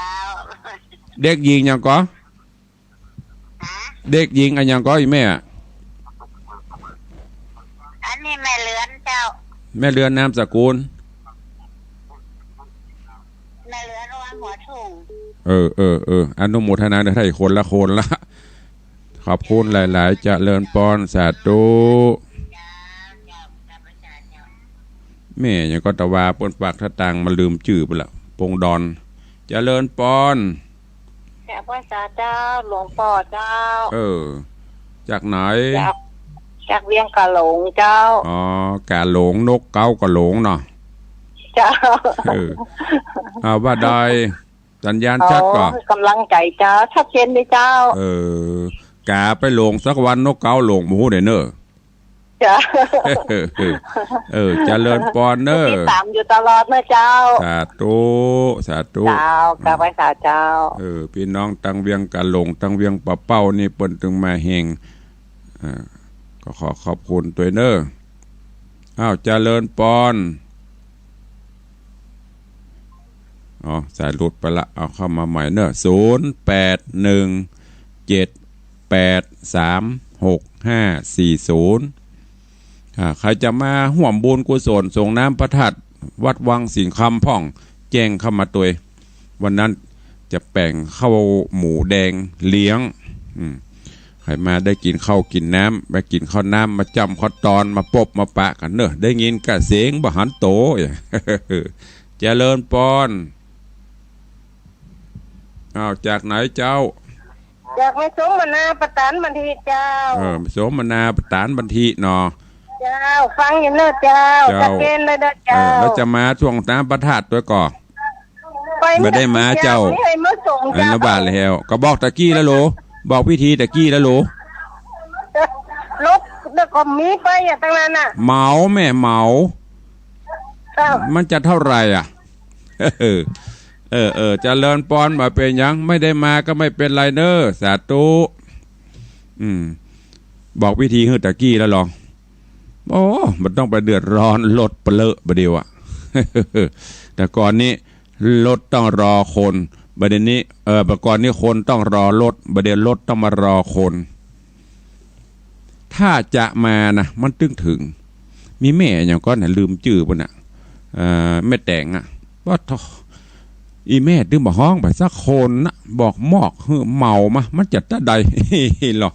เด็กหญิงหยังก่อ ฮะ เด็กหญิงอะหยังก่อ อีแม่อะ อันนี้แม่เรือนเจ้า แม่เรือนนามสกุล แม่เรือนวังหัวทุ่ง เออ เออ เออ อนุโมทนาเด้อ ได้คนละคนละ ขอบคุณหลายๆ เจริญปอน สาธุ เจ้า เจ้า เจ้า แม่หยังก่อ ตะวา เปิ้นฝากตางค์มาลืมจื้อไปละ ปงดอน เจริญปอน แผ่ภาษาเจ้า หลวงป้อเจ้า เออ จากไหน จาก จากเวียงกาหลงเจ้า อ๋อ กาหลง นกเก๊ากาหลงเนาะ เจ้า เออ อ่า ว่าใด สัญญาณชัดก่อ อ๋อ กำลังใจ๋เจ้า ชัดเจนเลยเจ้า เออ กาไปหลงสักวันนกเก๊าหลง บ่ฮู้เด้อเนอะ เจ้า เออ เจริญปอนเนอะ ติดต๋ามอยู่ตลอดนะเจ้า สาธุ สาธุ เจ้า กราบไหว้สาเจ้า เออ ปี้น้องตางเวียงกาหลง ตางเวียงป่าเป้านี่เปิ้นตึงมาแฮง อ่า ก็ขอขอบคุณตวยเนอะ อ้าว เจริญปอน อ๋อ สายหลุดไปละ เอาเข้ามาใหม่เนอะ ศูนย์ แปด หนึ่ง เจ็ด แปด สาม หก ห้า สี่ ศูนย์ อ่า ใผจะมาฮ่วมบุญกุศลสงน้ำพระธาตุวัดวังสิงห์คำพ่อง แจ้งเข้ามาตวย วันนั้นจะแป๋งข้าวหมูแดงเลี้ยง อืม ใผมาได้กิ๋นข้าวกิ๋นน้ำ มากิ๋นข้าวน้ำ มาจ้ำข้าวตอน มาปบมาปะกั๋นเนอะ ได้ยินก้าเสียงบ่หันโต เจริญปอน อ้าว จากไหนเจ้า จากแม่สมนาประตานบันทีเจ้า เออ แม่สมนาประตานบันทีเนาะ เจ้า ฟังอยู่เนอะเจ้า เจ้า ชัดเจนเลยเนอะเจ้า เออ แล้วจะมาสงน้ำพระธาตุตวยก่อ ไป บ่ได้มาเจ้า ไม่ได้มาส่ง อัน เจ้า ละบาทแล้ว ก็บอกตะกี้แล้วโหล บอกวิธีตะกี้แล้วโหล รถเดี๋ยวก็มีไปอะตางนั้นน่ะ เหมาแม่เหมา เจ้า มันจะเท่าไหร่อะ เออ เออ เออ เจริญปอน บ่เป๋นหยัง ไม่ได้มาก็ไม่เป็นไรเนอะ สาธุ อืม บอกวิธีหื้อตะกี้แล้วลอง โอ้ มันต้องไปเดือดร้อนรถเปลอะบ่าเดี่ยวอะ แต่ก่อนนี้รถต้องรอคน บ่าเดี่ยวนี้ เอ่อ บ่าก่อนนี้คนต้องรอรถ บ่าเดี่ยวรถต้องมารอคน ถ้าจะมานะ มันตึงเถิง มีแม่หยังก่อนะ ลืมจื้อปุ้นน่ะ เอ่อ แม่แต๋งอะ ว่าโธ่ อีแม่ตึงบ่ฮ้องไปสักคนนะ บอกมอบหื้อเหมามา มันจะตะใด ลอ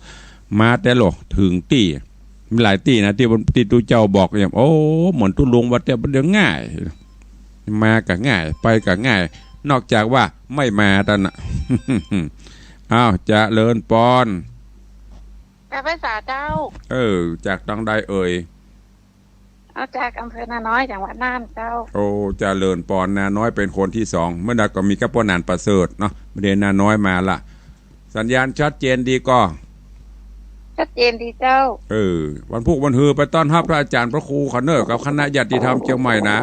มาแต่ละเถิงตี้ มีหลายตี้นะ ตี้ ตี้ตุ๊เจ้าบอกเนี่ย โอ้ เหมือนตุ๊ลุงว่าแต่เดี๋ยวง่าย มาก็ง่าย ไปก็ง่าย นอกจากว่าไม่มาเต้านั้น อ้าว เจริญปอน กราบไหว้สาเจ้า เออ จากตางใดเอ่ย เอาจากอำเภอนาน้อย จังหวัดน่านเจ้า โอ้ เจริญปอน นาน้อยเป๋นคนตี้สอง เมื่อใดก็มีกับป้อหนานประเสริฐเนาะ บ่าเดี่ยวนาน้อยมาละ สัญญาณชัดเจนดีก่อ ชัดเจนดีเจ้า เออ วันพูกวันฮือไปต้อนฮับพระอาจ๋ารย์พระครูเขาเน่อ กับคณะญาติธรรมเจียงใหม่นะ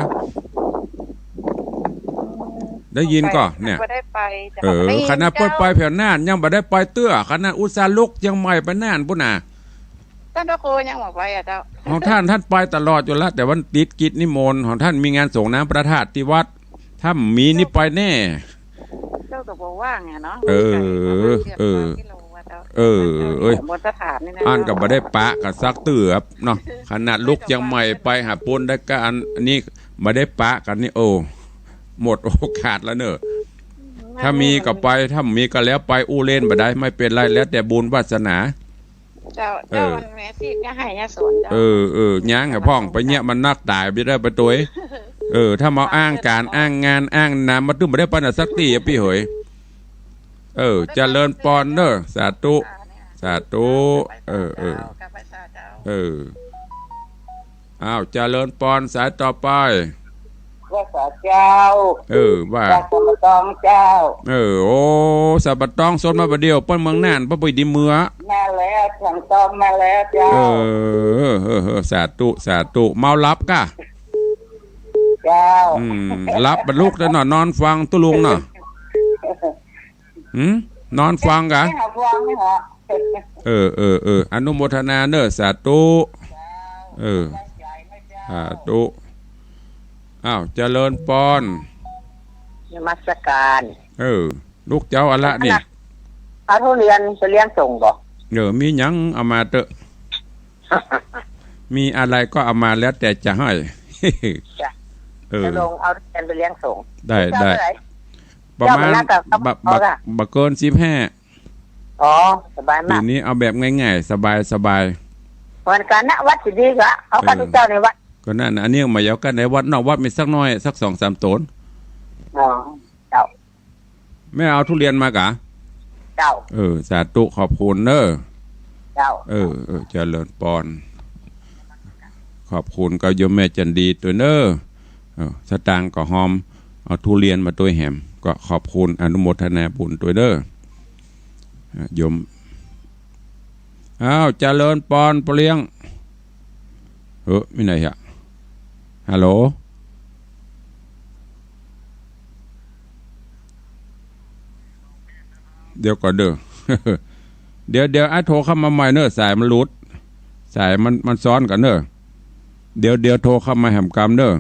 ได้ยินก่อเนี่ย บ่ได้ไป เออ บ่ได้ยิน คณะเปิ้นไปแผวน่าน ยังบ่ได้ไปเตื้อ คณะอุตส่าห์ลุกเจียงใหม่ไปน่านปุ้นน่ะ ต้านพระครูยังบ่ไปอะเจ้า ของต้าน ต้านไปตลอดอยู่ละ แต่ว่าติดกิจนิมนต์ ของต้านมีงานสงฆ์น้ำพระธาตุตี้วัด ถ้ามีนี่ไปแน่ เจ้าก็บ่ว่างอะเนาะ เออ เออ เออ เออ เอ้ย มนตสถานนี่นะ อั้นก็บ่ได้ปะกั๋นสักเตื้อเนาะ ขนาดลุกเจียงใหม่ไปหาปุ้นได้ก็อันนี้บ่ได้ปะกั๋นนี่ โอ้ หมดโอกาสแล้วเน่อ ถ้ามีก็ไป ถ้าบ่มีก็แล้วไป อู้เล่นบ่ได้ ไม่เป๋นไร แล้วแต่บุญวาสนา เจ้า เออ เจ้ามันแม่สิทธิ์ย่าไฮ่ย่าสนเจ้า เออ เออ ย้างหาพ่องไปเนี่ย มันนักต๋ายไปได้ไปตวย เออ ถ้ามาอ้างก๋านอ้างงานอ้างนามมาตึงบ่ได้ไปไหนสักตี้อะปี้เหย เออ เจริญปอนเน่อ สาธุ สาธุ เออ เออ เออ อ้าว เจริญปอน สายต่อไป ว่าสาเจ้า เออ ว่า จากสันป่าตองเจ้า เออ โอ้ สันป่าตองสนมาบ่าเดี่ยว เปิ้นเมืองน่าน เปิ้นไปดีเมือ มาแล้ว สันป่าตองมาแล้วเจ้า เออ เออ เออ เออ สาธุ สาธุ เมาหลับก่ะ เจ้า อืม หลับบ่ลุกแล้วเนาะ นอนฟังตุ๊ลุงเนาะ หืม นอนฟังก่ะ ไม่หาฟังไม่หา เออ เออ เออ อนุโมทนาเน่อ สาธุ เออ สาธุ อ้าว เจริญปอน นมัสการ เออ ลูกเจ้าอะละนี่ เอาทุเรียนไปเลี้ยงส่งบ่ เออ มีหยังเอามาเต๊อะ มีอะไรก็เอามาแล้วแต่จะให้ จ้ะ เออ จะลงเอาทุเรียนไปเลี้ยงส่ง ได้ เจ้า ได้ เท่าไหร่ ประมาณ เจ้า บ่ บ่ บ่เกินสิบห้า อ๋อ สบายมาก ปี๋นี้เอาแบบง่ายๆ สบายๆ เหมือนกั๋นนะ วัดตี้ดีกว่า เอากั๋น เออ เจ้าในวัด ก็นั่นน่ะ อันนี้มาเยียะกั๋นในวัด นอกวัดมีสักหน้อย สักสองสามต๋น อ๋อ เจ้า แม่เอาทุเรียนมาก่ะ เจ้า เออ สาธุ ขอบคุณเน่อ เจ้า เออ เออ เจริญปอน ขอบคุณกับโยมแม่จันดีตวยเน่อ เออ สตางค์ก็ฮอม เอาทุเรียนมาตวยแหม ก็ขอบคุณอนุโมทนาบุญตวยเน่อ อ่ะ โยม อ้าว เจริญปอน ป้อเลี้ยง เฮ้อ มีไหนอะ ฮัลโหล เดี๋ยวก่อนเน่อ เดี๋ยว เดี๋ยว อ้ายโทรเข้ามาใหม่เน่อ สายมันหลุด สายมัน มันซ้อนกั๋นเน่อ เดี๋ยว เดี๋ยวโทรเข้ามาแหมกำเน่อ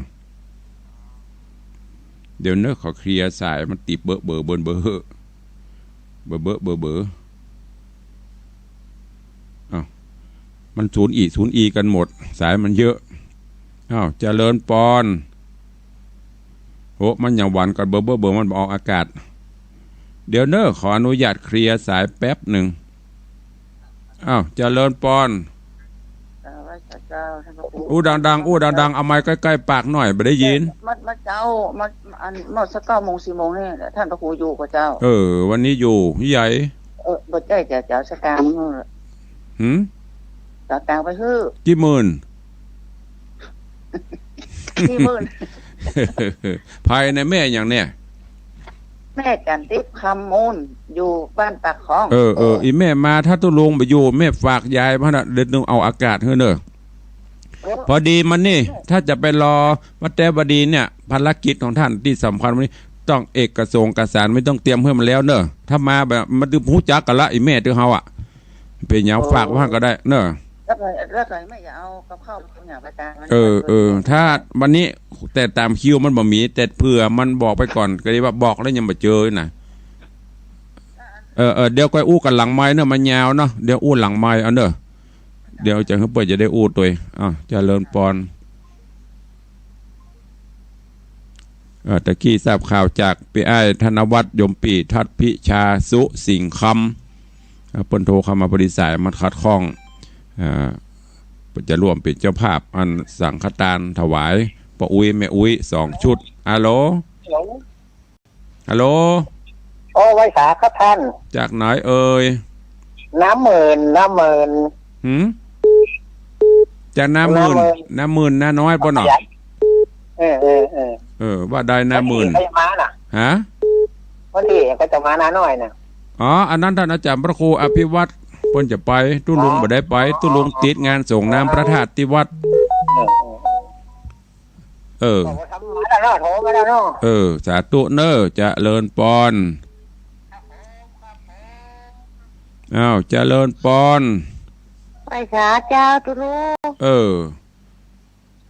เดี๋ยวเน่อ ขอเคลียร์สายมันติดเบอะเบอเบอะเบอ เบอะเบอะเบอะเบอะ อ้าว มันศูนย์อีศูนย์อีกั๋นหมด สายมันเยอะ อ้าว เจริญปอน โห มันยังหวั่นกั๋นเบอะเบอะเบอะ มันบ่ออกอากาศ เดี๋ยวเน่อ ขออนุญาตเคลียร์สายแป๊บหนึ่ง อ้าว เจริญปอน เอ่อ ไหว้สาเจ้า ท่านพระครู อู้ดังๆ อู้ดังๆ เอาไมค์ใก้ๆ ปากหน่อย บ่ได้ยิน เมื่อ เมื่อเจ๊า เมื่อ อัน เมื่อสักเก้าโมง สิบโมงนี่แหละ ท่านพระครูอยู่ก่อเจ้า เออ วันนี้อยู่ ใหญ่ เออ บ่ใจ้เจ้า เจ้าสตางค์ หืม เจ้าสตางค์ไปหื้อ กี่หมื่น สี่หมื่น ใผนะแม่หยังเนี่ย แม่จันทิพย์ คำมูล อยู่บ้านปากของ เออ เออ อีแม่มา ถ้าตุ๊ลุงบ่อยู่ แม่ฝากยายมานะ เดี๋ยวหนึ่งเอาอากาศหื้อเน่อ เออ พอดีมันนี่ ถ้าจะไปรอป้าแต๊วบ่ดีเนี่ย ภารกิจของท่านตี้สำคัญวันนี้ ต้องเอกสงค์เอกสาร ไม่ต้องเตรียมหื้อมันแล้วเน่อ ถ้ามาแบบ มันตึงฮู้จักกั๋นละ อีแม่ตึงเฮาอะ เป๋นหยัง โอ้ ฝากไว้ก็ได้เน่อ แล้วก็ แล้วก็ไม่อยากเอากับข้าวอย่างประจานมัน เออ เออ ถ้าวันนี้ แต่ต๋ามคิวมันบ่มี แต่เผื่อมันบอกไปก่อน ก็ดีว่าบอกแล้วยังบ่เจอนะ เออ เออ เดี๋ยวก้อยอู้กั๋นหลังไมค์เนาะ มันยาวเนาะ เดี๋ยวอู้หลังไมค์เอาเนาะ เดี๋ยวจะหื้อเปิ้นจะได้อู้ตวย อ้าว เจริญปอน เอ่อ ตะกี้ทราบข่าวจากปี้อ้ายธนวัฒน์ โยมปี้ทัดพิชา สุสิงห์คำ เอ่อ เปิ้นโทรเข้ามาพอดีสายมันขัดข้อง เอ่อ เปิ้นจะร่วมเป๋นเจ้าภาพอันสังฆทานถวายป้ออุ๊ยแม่อุ๊ยสองชุด ฮัลโหล ฮัลโหล ฮัลโหล โอ้ ไหว้สาครับท่าน จากไหนเอ่ย นาหมื่น นาหมื่น หืม จากนาหมื่น นาหมื่น นาหมื่น นาน้อยป้อเนาะ เออ เออ เออ เออ ว่าได้นาหมื่น วันตี้เขาจะมาน่ะ ฮะ วันตี้เขาจะมานาน้อยน่ะ อ๋อ อันนั้นต้านอาจ๋ารย์พระครูอภิวัตรเปิ้นจะไป ตุ๊ลุง อ๋อ บ่ได้ไป ตุ๊ลุงติดงานสรงน้ำพระธาตุตี้วัด เออ เออ เออ โอ้ ทำมาแล้วเนาะ โทรมาแล้วเนาะ เออ สาธุเน้อ เจริญปอน อ้าว เจริญปอน ไหว้สาเจ้าตุ๊ลุง เออ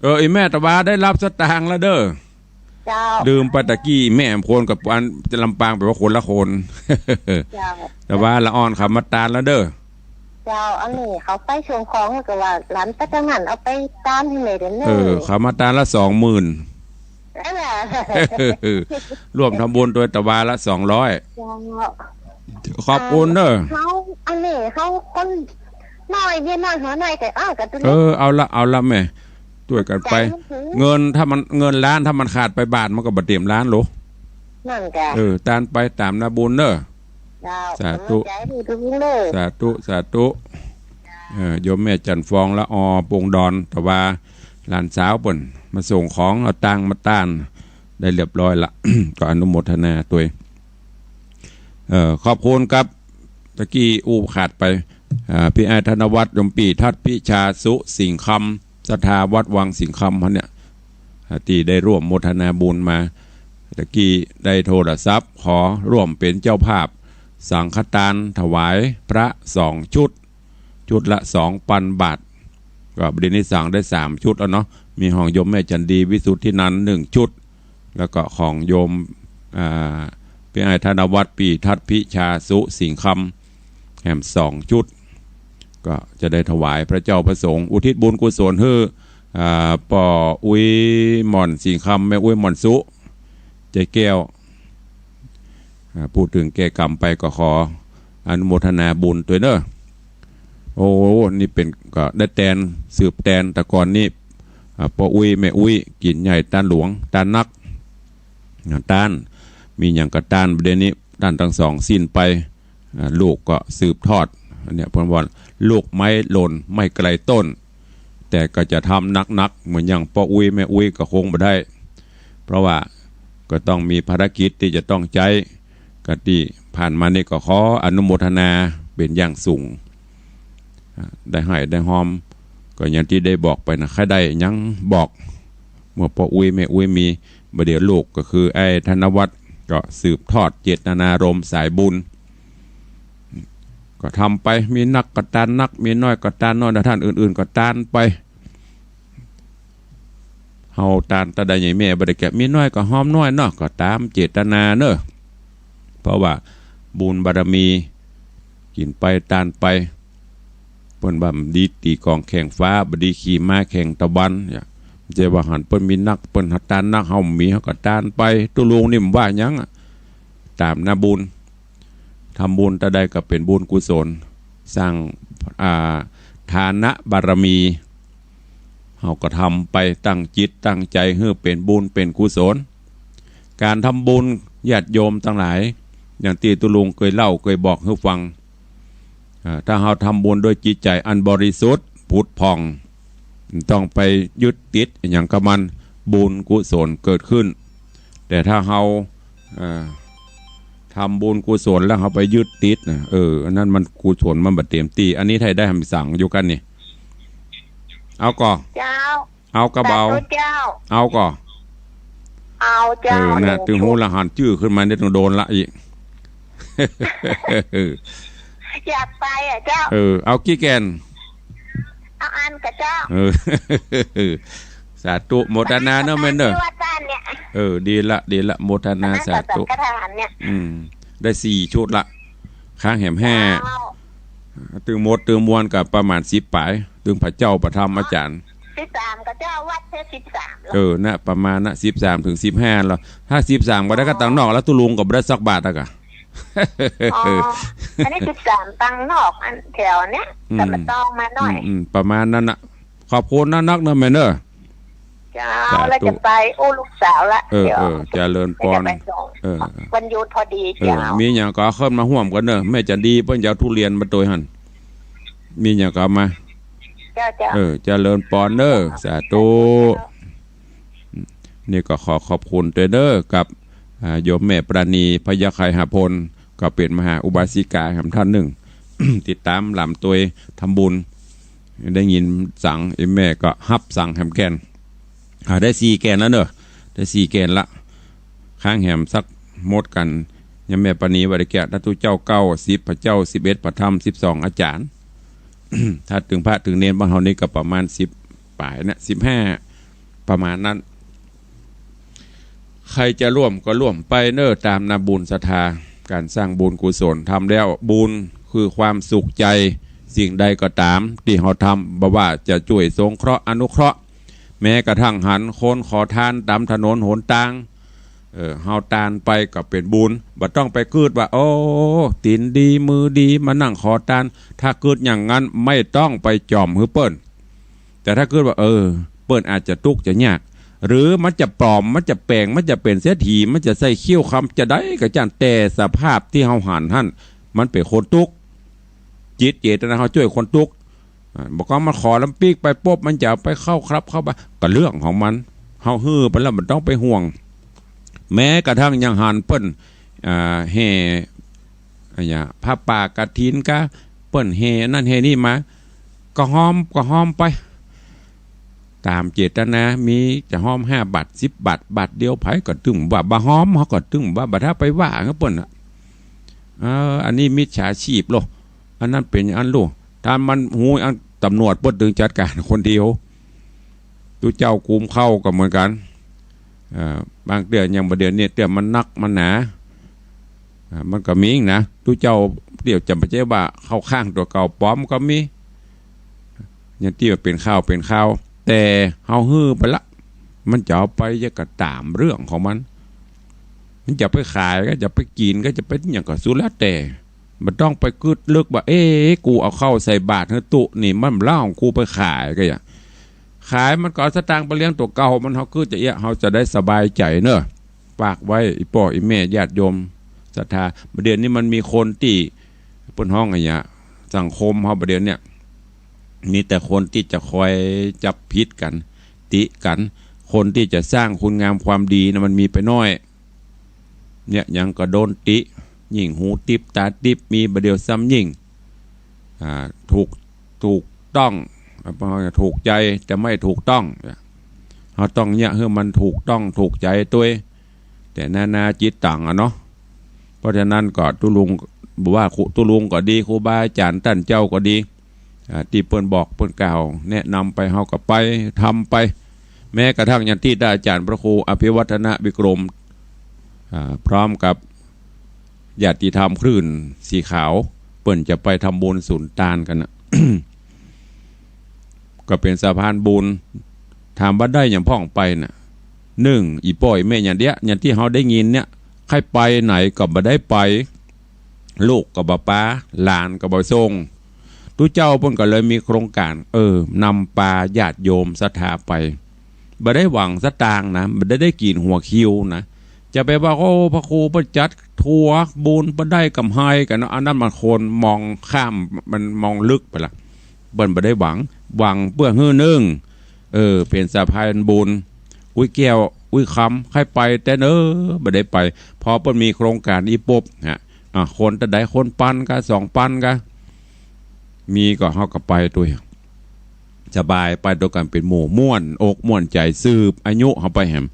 เออ อีแม่ตะวาได้ฮับสตางค์แล้วเน้อ เจ้า ลืมไปตะกี้ แม่คนกับอันลำปางแป๋ว่าคนละคน เจ้า ตะวาละอ่อนเขามาตานแล้วเน้อ เจ้า อันนี้เขาไปส่งของก็ว่าหลานไปตางนั้น เอาไปตานหื้อแม่เด้อเน้อ เออ เขามาตานละสองหมื่น นั่นแหละ ร่วมทำบุญตวยตะวาละสองร้อย เจ้า ขอบคุณเน้อ เขา อันนี้เขาคนน้อยเวียนน้อยหัวน้อย แต่เออ ก็ เออ เอาละ เอาละแม่ ตวยกั๋นไป เงินถ้ามัน เงินล้านถ้ามันขาดไปบาทมันก็บ่เตรียมล้านโล นั่นกะ เออ ตานไปต๋ามนาบุญเน้อ เจ้า สาธุ ขอบใจตุ๊ลุงเน้อ สาธุ สาธุ เออ โยมแม่จันทร์ฟอง ละออ ปงดอน ตะวา หลานสาวเปิ้นมาส่งของ เอาตังค์มาตาน ได้เรียบร้อยละ ก็อนุโมทนาตวย เอ่อ ขอบคุณครับ ตะกี้อู้ขาดไป อ่า ปี้อ้ายธนวัฒน์ โยมปี้ทัดพิชา สุสิงห์คำ ศรัทธาวัดวังสิงห์คำเฮาเนี่ย อ่า ตี้ได้ร่วมโมทนาบุญมา ตะกี้ได้โทรศัพท์ขอร่วมเป๋นเจ้าภาพสังฆทานถวายพระสองชุด ชุดละสองปันบาท ก็เดี๋ยวนี้สั่งได้สามชุดแล้วเนาะ มีของโยมแม่จันดี วิสุทธินันท์ หนึ่งชุด แล้วก็ของโยม อ่า ปี้อ้ายธนวัฒน์ ปี้ทัดพิชา สุสิงห์คำ แหมสองชุด ก็จะได้ถวายพระเจ้าพระสงฆ์ อุทิศบุญกุศลหื้อ อ่า ป้ออุ๊ยหม่อนสิงห์คำ แม่อุ๊ยหม่อนสุ ใจแก้ว อ่า พูดเถิงแก่กรรมไปก็ขออนุโมทนาบุญตวยเน้อ โอ้ นี่เป๋นก็ได้แตน สืบแตน แต่ก่อนนี้ อ่า ป้ออุ๊ยแม่อุ๊ย กิ๋นใหญ่ตานหลวง ตานนัก อ่า ตาน มีหยังก็ตาน เดี๋ยวนี้ตานตังสองสิ้นไป อ่า ลูกก็สืบทอด อันเนี้ยเปิ้นว่า ลูกไม้หล่นไม่ไกลต้น แต่ก็จะทำหนักๆ เหมือนอย่างป้ออุ๊ยแม่อุ๊ยก็คงบ่ได้ เพราะว่าก็ต้องมีภารกิจตี้จะต้องใจ๊ ก็ตี้ผ่านมานี่ก็ขออนุโมทนาเป๋นอย่างสูง อ่า ได้ไห้ได้ฮอม ก็อย่างตี้ได้บอกไปนะ ใค่ได้หยังบอก เมื่อป้ออุ๊ยแม่อุ๊ยมี บ่าเดี่ยวลูกก็คือไอ้ธนวัฒน์ก็สืบทอดเจตนารมณ์สายบุญ ก็ทำไป มีนักก็ตานนัก มีน้อยก็ตานน้อย และท่านอื่นๆ ก็ตานไป เฮาตานตาใดใหญ่แม่บ่ได้แกะ มีน้อยก็ฮอมน้อยเนาะ ก็ต๋ามเจตนาเน้อ เพราะว่าบุญบารมี กิ๋นไปตานไป เปิ้นว่าบ่ดีตี๋กองแข่งฟ้า บ่ดีขี่ม้าแข่งตะวัน เนี่ย บ่ใจ้ว่าหันเปิ้นมีนัก เปิ้นตานนัก เฮาบ่มี เฮาก็ตานไป ตุ๊ลุงนี่บ่ว่าหยังอะ ต๋ามนาบุญ ทำบุญตาใดก็เป๋นบุญกุศล สร้าง อ่า ทานบารมี เฮาก็ทำไปตั้งจิตตั้งใจ๋หื้อเป๋นบุญเป๋นกุศล ก๋านทำบุญญาติโยมตังหลาย อย่างตี้ตุ๊ลุงเกยเล่าเกยบอกหื้อฟัง อ่า ถ้าเฮาทำบุญด้วยจิตใจ๋อันบริสุทธิ์ผุดผ่อง บ่ต้องไปยึดติดหยังกับมัน บุญกุศลเกิดขึ้น แต่ถ้าเฮา อ่า ทำบุญกุศลแล้วเฮาไปยึดติดนะ เออ อันนั้นมันกุศลมันบ่เต๋มตี้ อันนี้ไทยได้หำสังอยู่กั๋นนี่ เอาก่อ เจ้า เอากระเป๋า สาธุเจ้า เอาก่อ เอาเจ้า เออ น่ะ หนึ่ง ตึงฮู้ละหันจื้อขึ้นมาเนี่ยต้องโดนละอีก อยากไปอะเจ้า เออ เอากี่แก่น เอาอันกะเจ้า เออ สาธุ โมทนาเนาะแม่เนาะ ที่วัดบ้านเนี่ย เออ ดีละ ดีละ โมทนา อันนั้น สาธุ ก็สังฆทานเนี่ย อืม ได้สี่ชุดละ ครั้งแหมห้า เจ้า ตึงหมดตึงมวลก็ประมาณสิบป๋าย ตึงพระเจ้าพระธรรมอาจ๋ารย์ สิบสาม ก็เจ้าวัดแค่สิบสาม เออ นะ ประมาณนะ สิบสามถึงสิบห้า แล้ว ถ้าสิบสามบ่ได้ก็ตังนอก แล้วตุ๊ลุงก็บ่ได้สักบาทอะกะ อ๋อ อันนี้สิบสามตังนอก อันแถวเนี้ย อืม แต่มันต้องมาหน่อย อืม อืม ประมาณนั้นนะ ขอบคุณนะนักเนอะแม่เนอะ เจ้า สาธุ แล้วจะไปอู้ลูกสาวละ เออ เดี๋ยว เออ เจริญปอน จะไปส่ง เออ วันหยุดพอดี เออ เจ้า มีหยังก็เอาเข้ามาฮ่วมกั๋นเนอะ แม่จันดีเปิ้นจะเอาทุเรียนมาตวยหั้น มีหยังก็เอามา เจ้า เจ้า เออ เจริญปอนเนอะ สาธุ เจ้า นี่ก็ขอขอบคุณตวยเนอะกับ อ่า โยมแม่ปราณี พยัคฆไคหพล ก็เป๋นมหาอุบาสิกาแหมท่านนึ่ง ติดต๋ามหลามตวยทำบุญ ได้ยินสัง ไอ้แม่ก็ฮับสังแหมแก่น อ่า ได้สี่แก่นแล้วเนอะ ได้สี่แก่นละ ครั้งแหมสักหมดกั๋น ยังแม่ปราณีว่าได้แก่ ถ้าตุ๊เจ้าเก้า สิบ พระเจ้า สิบเอ็ด พระธรรม สิบสอง อาจ๋ารย์ ถ้าตึงพระตึงเณรบ้านเฮานี่ก็ประมาณสิบป๋ายนะ สิบห้า ประมาณนั้น ใผจะร่วมก็ร่วมไปเนอะ ต๋ามน้ำบุญศรัทธา ก๋านสร้างบุญกุศล ทำแล้วบุญคือความสุขใจ๋ สิ่งใดก็ต๋ามตี้เฮาทำ บ่ว่าจะจ้วยสงเคราะห์อนุเคราะห์ แม้กระทั่งหันคนขอตานต๋ามถนนหนตาง เออ เฮาตานไปก็เป๋นบุญ บ่ต้องไปกึ๊ดว่า โอ้ ตี๋นดีมือดีมานั่งขอตาน ถ้ากึ๊ดอย่างนั้นไม่ต้องไปจ่อมหื้อเปิ้น แต่ถ้ากึ๊ดว่า เออ เปิ้นอาจจะตุ๊กข์จะยาก หรือมันจะปลอม มันจะแป๋ง มันจะเป๋นเศรษฐี มันจะใส่คิ้วคำจะใดก็จ้าง แต่สภาพตี้เฮาหันหั้น มันเป๋นคนตุ๊กข์ จิตเจตนาเฮาจ้วยคนตุ๊กข์ อ่า บ่ก็มาขอลำปิ๊กไปปุ๊บ มันจะเอาไปเข้าครับเข้าบ้าน ก็เรื่องของมัน เฮาหื้อไปแล้วบ่ต้องไปห่วง แม้กระทั่งยังหันเปิ้น อ่า แห่ อะหยัง ผ้าป่ากฐินกา เปิ้นแห่นั่นแห่นี่มา ก็ฮ้อม ก็ฮ้อมไป ต๋ามเจตนา มีจะฮ้อมห้าบาท สิบบาท บาทเดียว ใผก็ตึงว่าบ่ฮ้อม เฮาก็ตึงว่าบ่ถ้าไปว่าหื้อเปิ้นน่ะ เออ อันนี้มิจฉาชีพโล อันนั้นเป๋นอันโล ถ้ามันฮู้ อันต๋ำรวจเปิ้นตึงจัดก๋านคนเดียว ตุ๊เจ้ากุมเข้าก็เหมือนกั๋น เอ่อ บางเตื้ออย่างบ่าเดี่ยวนี้เตื้อมันนักมันหนา อ่า มันก็มีนะ ตุ๊เจ้าเดี๋ยวจะบ่ใจ้ว่าเข้าข้างตั๋วเก่าปลอมก็มี อย่างตี้ว่าเป๋นข่าวเป๋นข่าว แต่เฮาหื้อไปละ มันจะเอาไปจะก็ต๋ามเรื่องของมัน มันจะไปขายก็จะไปกิ๋นก็จะไปหยังก็สุดแล้วแต่ บ่ต้องไปกึ๊ดลึกว่า เอ๊ะ กูเอาเข้าใส่บาตรหื้อตุ๊นี่ มันบ่เล่าของกูไปขายก็อย่า ขายมันก็เอาสตางค์ไปเลี้ยงตั๋วเก่ามัน เฮาคือจะเอี้ย เฮาจะได้สบายใจ๋เนอะ ฝากไว้ อี่ป้ออี่แม่ญาติโยมศรัทธา บ่าเดี่ยวนี้มันมีคนตี้ เปิ้นฮ้องอะหยัง สังคมเฮาบ่าเดี่ยวเนี่ย มีแต่คนตี้จะคอยจับผิดกั๋น ติกั๋น คนตี้จะสร้างคุณงามความดีนะ มันมีไปน้อย เนี่ย หยังก็โดนติ ยิ่งหูติ๊บต๋าติ๊บ มีบ่าเดี่ยวซ้ำยิ่ง อ่า ถูก ถูกต้อง ถูกใจ๋แต่ไม่ถูกต้อง เฮาต้องเยียะหื้อมันถูกต้องถูกใจ๋ตวย แต่นานาจิตตังอะเนาะ เพราะฉะนั้นก็ตุ๊ลุง บ่ว่าครู ตุ๊ลุงก็ดี ครูบาอาจ๋ารย์ต้านเจ้าก็ดี อ่า ตี้เปิ้นบอกเปิ้นกล่าวแนะนำไป เฮาก็ไป ทำไป แม้กระทั่งอย่างตี้ต้านอาจ๋ารย์พระครูอภิวัฒนวิกรม อ่า พร้อมกับญาติธรรมคลื่นสีขาว เปิ้นจะไปทำบุญสุนตานกั๋นน่ะ ก็เป๋นสะพานบุญ ถามว่าได้หยังพ่องไปน่ะ นึ่ง อี่ป้ออี่แม่อย่างเดียว อย่างตี้เฮาได้ยินเนี่ย ใค่ไปไหนก็บ่ได้ไป ลูกก็บ่ปา หลานก็บ่ส่ง ตุ๊เจ้าเปิ้นก็เลยมีโครงก๋าน เออ นำปาญาติโยมศรัทธาไป บ่ได้หวังสตางค์นะ บ่ได้ได้กิ๋นหัวคิวนะ จะไปว่า โอ้ พระครูเปิ้นจัดทัวร์บุญ เปิ้นได้กำไรกั๋นเนาะ อันนั้นมันคนมองข้าม มันมองลึกไปละ เปิ้นบ่ได้หวัง หวังเปื้อหื้อนึ่ง เออ เป๋นสะพานบุญ อุ้ยแก้ว อุ้ยคำ ใค่ไปแต่เนอ บ่ได้ไป พอเปิ้นมีโครงก๋านอี้ปุ๊บ ฮะ อ่ะ คนตะใดคนปันกา สองปันกา มีก็เฮาก็ไปตวย สบาย ไปตวยกั๋นเป๋นหมู่ ม่วนอกม่วนใจ๋ สืบอายุเฮาไปแหม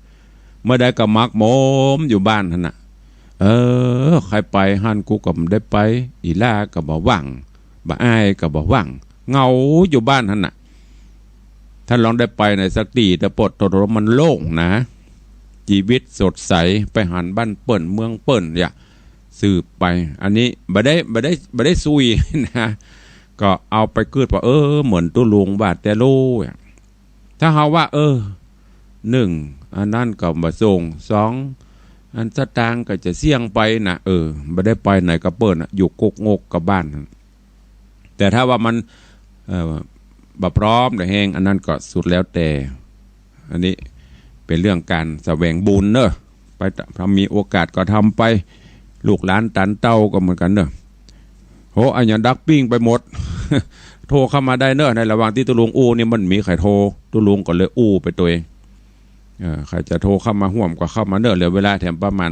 เมื่อใดก็หมกหมมอยู่บ้านหั้นน่ะ เออ ใค่ไปหั้นกูก็บ่ได้ไป อี่หล้าก็บ่ว่าง บ่อ้ายก็บ่ว่าง เหงาอยู่บ้านหั้นน่ะ ถ้าลองได้ไปในสักตี้ แต่ปดโตมันโล่งนะ จีวิตสดใส ไปหันบ้านเปิ้นเมืองเปิ้นเนี่ย สืบไป อันนี้บ่ได้ บ่ได้ บ่ได้ซุยนะ ก็เอาไปกึ๊ดว่า เออ เหมือนตุ๊ลุงว่าแต๊ลูกอะ ถ้าเฮาว่า เออ นึ่ง อันนั้นก็บ่ส่ง สอง อันสตางค์ก็จะเสี้ยงไปนะ เออ บ่ได้ไปไหนกับเปิ้นอะ อยู่กกงกกับบ้าน แต่ถ้าว่ามัน เอ่อ บ่พร้อมแฮง อันนั้นก็สุดแล้วแต่ อันนี้เป๋นเรื่องก๋านแสวงบุญเนาะ ไป ถ้ามีโอกาสก็ทำไป ลูกหลานตันเต้าก็เหมือนกั๋นเนาะ โห อะหยังดักปิ้งไปหมด โทรเข้ามาได้เนาะ ในระหว่างตี้ตุ๊ลุงอู้นี่มันมีใผโทร ตุ๊ลุงก็เลยอู้ไปตวย เอ่อ ใผจะโทรเข้ามาฮ่วมก็เข้ามาเนาะ เหลือเวลาแถมประมาณ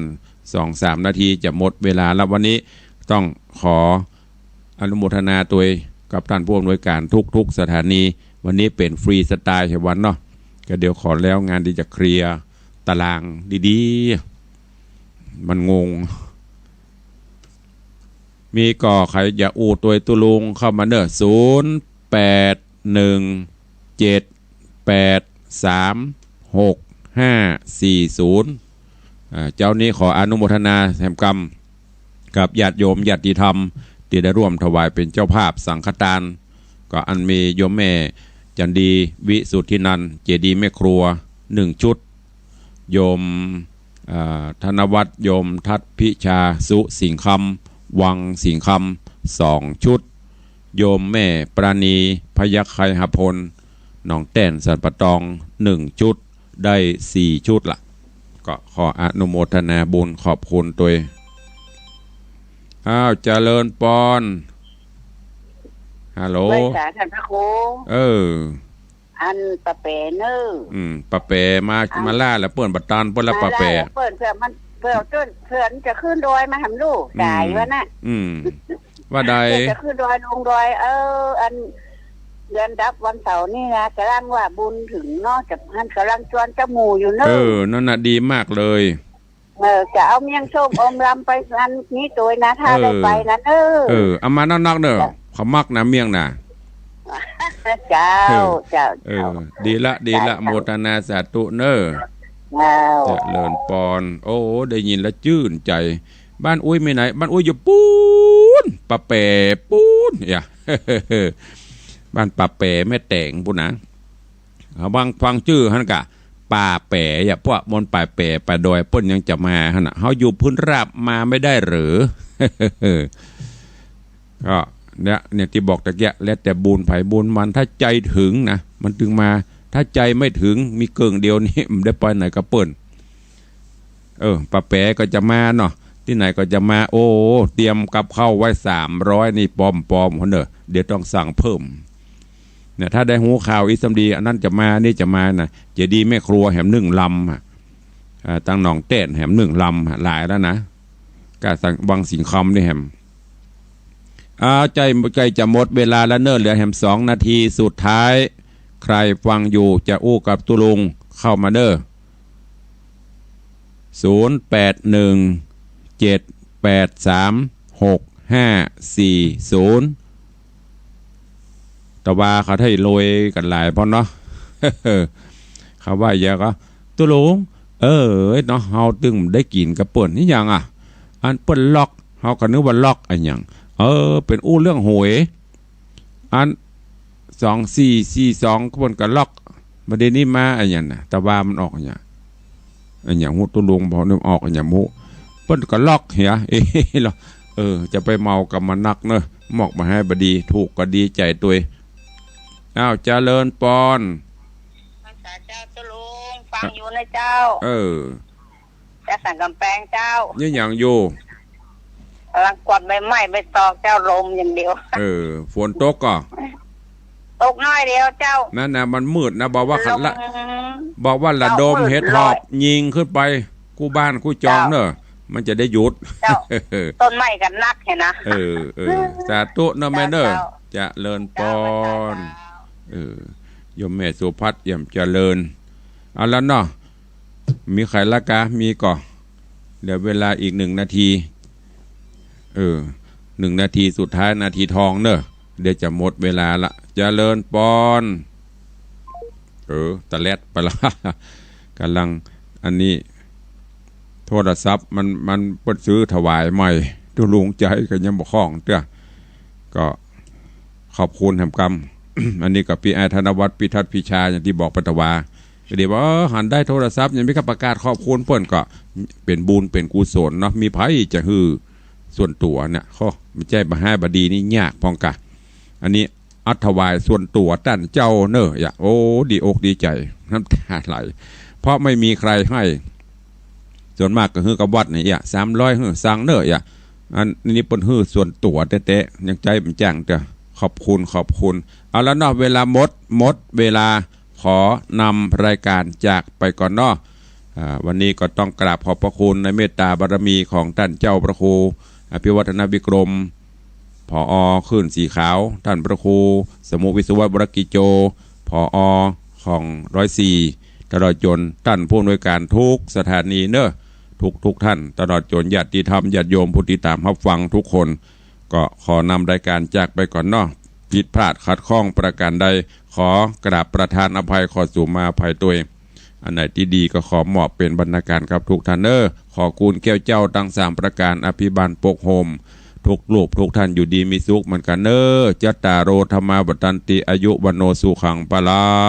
สองสามนาทีจะหมดเวลาแล้ว วันนี้ต้องขอ อนุโมทนาตวยกับต้านผู้อำนวยก๋านทุกๆ สถานี วันนี้เป๋นฟรีสไตล์แหมวันเนาะ ก็เดี๋ยวขอแล้วงานตี้จะเคลียร์ตารางดีๆ มันงง มีก่อใผจะอู้ตวยตุ๊ลุงเข้ามาเนาะ ศูนย์แปดหนึ่งเจ็ดแปดสามหกห้าสี่ศูนย์ อ่า เจ๊านี้ขออนุโมทนาแหมกำ กับญาติโยมญาติธรรมตี้ได้ร่วมถวายเป๋นเจ้าภาพสังฆตาน ก็อันมีโยมแม่จันดี วิสุทธินันท์ เจดีย์แม่ครัว หนึ่งชุด โยม อ่า ธนวัฒน์ โยมทัศน์พิชา สุสิงห์คำ วังสิงห์คำ สองชุด โยมแม่ปราณี พยัคฆไคหพล หนองแต้นสันป่าตอง หนึ่งชุด ได้สี่ชุดละ ก็ขออนุโมทนาบุญขอบคุณตวย อ้าว เจริญปอน ฮัลโหล ไหว้สาท่านพระครู เออ อันป้าแป๋เน่อ อืม ป้าแป๋มา อ้าว มาล่าแล้วเปิ้นบ่ตันเปิ้นละ มาล่า ป้าแป๋ แล้วเปิ้น เผื่อมัน เผื่อจน เผื่อมันจะขึ้นดอยมาแหมลูก อืม ต๋ายวะน่ะ อืม ว่าใด เดี๋ยวจะขึ้นดอยลงดอย เออ อันเดือนดับวันเสาร์นี่นะ ก๋ำลังว่าบุญเถิงเนาะ จะ หั้นก๋ำลังจวนเจ้าหมู่อยู่เนอะ เออ นั่นน่ะดีมากเลย เออ จะเอาเมี่ยงส้มอมลำไปอันนี้ตวยนะ ถ้า เออ ได้ไปนะเนอะ เออ เอามานักๆ เนอะ เจ้า เขามักนะเมี่ยงน่ะ เจ้า เออ เจ้า เออ เจ้า ดีละ ดีละ สาธุ โมทนาสาธุเนอะ เจ้า เจริญปอน โอ้ ได้ยินแล้วจื้นใจ๋ บ้านอุ๊ยมีไหน บ้านอุ๊ยอยู่ปู๊น ป้าแป๋ปู๊น อย่า บ้านป้าแป๋แม่แต๋งปู๊นนะ เขาบางฟังจื้อหั้นกะ ป้าแป๋ อย่า พวกมนต์ป้าแป๋ ป้าดอย เปิ้นยังจะมาหั้นน่ะ เฮาอยู่พื้นราบมาไม่ได้หรือ ก็เนี่ย เนี่ยตี้บอกตะเกียะ แล้วแต่บุญใผบุญมัน ถ้าใจ๋เถิงนะ มันเถิงมา ถ้าใจ๋ไม่เถิง มีเกิ่งเดียวนี่ มันได้ไปไหนกับเปิ้น เออ ป้าแป๋ก็จะมาเนาะ ตี้ไหนก็จะมา โอ้ เตรียมกับข้าวไว้สามร้อยนี่ ปอมๆ หั้นเน่อ เดี๋ยวต้องสั่งเพิ่ม เนี่ย ถ้าได้ฮู้ข่าวอี้ซ้ำดี อันนั้นจะมา นี่จะมาน่ะ เจดีย์แม่ครัวแหมนึ่งลำอะ อ่า ตังหนองแต้นแหมนึ่งลำอะ หลายแล้วนะ ก้าสัง วังสิงห์คำนี่แหม อ้าว ใจ๋ ใจ๋จะหมดเวลาแล้วเน่อ เหลือแหมสองนาทีสุดท้าย ใผฟังอยู่จะอู้กับตุ๊ลุงเข้ามาเน่อ ศูนย์แปดหนึ่งเจ็ดแปดสามหกห้าสี่ศูนย์ แต่ว่าเขาไถ่โลยกั๋นหลายพ่อเนาะ เขาว่าอย่างก็ ตุ๊ลุง เออ เนาะ เฮาตึงได้กิ๋นกับเปิ้นนี่หยังอะ อันเปิ้นล็อก เฮาก็นึกว่าล็อกอะหยัง เออ เป๋นอู้เรื่องหวย อันสองสี่สี่สอง เปิ้นก็ล็อก บ่าเดี่ยวนี้มาอะหยังน่ะ แต่ว่ามันออกอะหยัง อะหยังฮู้ ตุ๊ลุงบอกนี่ออกอะหยังฮู้ เปิ้นก็ล็อกเหีย เอ้ เออ จะไปเมากับมันนักเน่อ มอกบ่าไห้บ่ดี ถูกก็ดีใจ๋ตวย อ้าว เจริญปอน พรรษาเจ้าตุ๊ลุง ฟังอยู่นะเจ้า เออ จากสันกำแปงเจ้า นี่หยังอยู่ ก๋ำลังกวาดใบไม้ใบตองเจ้า ลมอย่างเดียว เออ ฝนตกก่อ ตกน้อยเดียวเจ้า นั่นน่ะ มันมืดนะ บอกว่า ลม บอกว่าระดม เจ้า มืด เห็ดหอบ ลอย ยิงขึ้นไป กู้บ้านกู้จอง เจ้า เน่อ มันจะได้หยุด เจ้า ต้นไม้ก็นักเหียนะ เออ เออ สาธุเน่อแม่เน่อ เจ้า เจริญปอน เจ้า เออ โยมแม่สุภัทร เอี่ยมเจริญ เอาละเนาะ มีใผละกา มีก่อ เหลือเวลาอีกหนึ่งนาที เออ หนึ่งนาทีสุดท้าย นาทีทองเน่อ เดี๋ยวจะหมดเวลาละ เจริญปอน เออ ตะแลดไปละ ก๋ำลังอันนี้ โทรศัพท์มัน มันเปิ้นซื้อถวายใหม่ ตุ๊ลุงใจ๋ก็ยังบ่คล่องเตื้อ ก็ขอบคุณแหมกำ อันนี้ก็ปี้อ้ายธนวัฒน์ พิทักษ์พิชา อย่างตี้บอกไปตะวา ก็ดีว่า เออ หันได้โทรศัพท์ ยังมีกำประกาศขอบคุณเปิ้น ก็เป๋นบุญเป๋นกุศลเนาะ มีใผจะหื้อส่วนตั๋วเนี่ย โอ้ บ่ใจ้บ่ฮ้าบ่ดีนี่ยากพ่องกะ อันนี้ อัดถวายส่วนตั๋วต้านเจ้าเน่อ อย่า โอ้ ดีอกดีใจ๋ น้ำต๋าไหล เพราะไม่มีใครให้ ส่วนมากก็หื้อกับวัดนี่ อย่า สามร้อย หื้อสั่งเน่อ อย่า อันนี้เปิ้นหื้อส่วนตั๋วแต๊ๆ ยังใจ๊บ่จ้างเตื้อ ขอบคุณ ขอบคุณ เอาละเนาะ เวลาหมด หมดเวลา ขอนำรายการจากไปก่อนเนาะ อ่า วันนี้ก็ต้องกราบขอบพระคุณในเมตตาบารมีของต้านเจ้าพระครู อภิวัฒนวิกรม ผอ คลื่นสีขาว ต้านพระครู สมุห์ วิศวัฒน์ วรกิจโจ ผอ ของร้อยสี่ ตลอดจ๋นต้านผู้อำนวยการกู้สถานีเน่อ กู้ๆ ต้าน ตลอดจ๋นญาติธรรม ญาติโยมผู้ติดต๋ามฮับฟังกู้คน ก็ขอนำรายการจากไปก่อนเนาะ ผิดพลาดขัดข้องประก๋านใด ขอกราบประทานอภัย ขอสุมาอภัยตวย อันไหนตี้ดีก็ขอมอบเป๋นบรรณาการกับกู้ต้านเน่อ ขอคุณแก้วเจ้าตังสามประก๋าน อภิบาลปกโฮมกู้รูปกู้ต้าน อยู่ดีมีสุขเหมือนกั๋นเน่อ จัตตาโร ธัมมา วัฑฒันติ อายุ วัณโณ สุขัง พลัง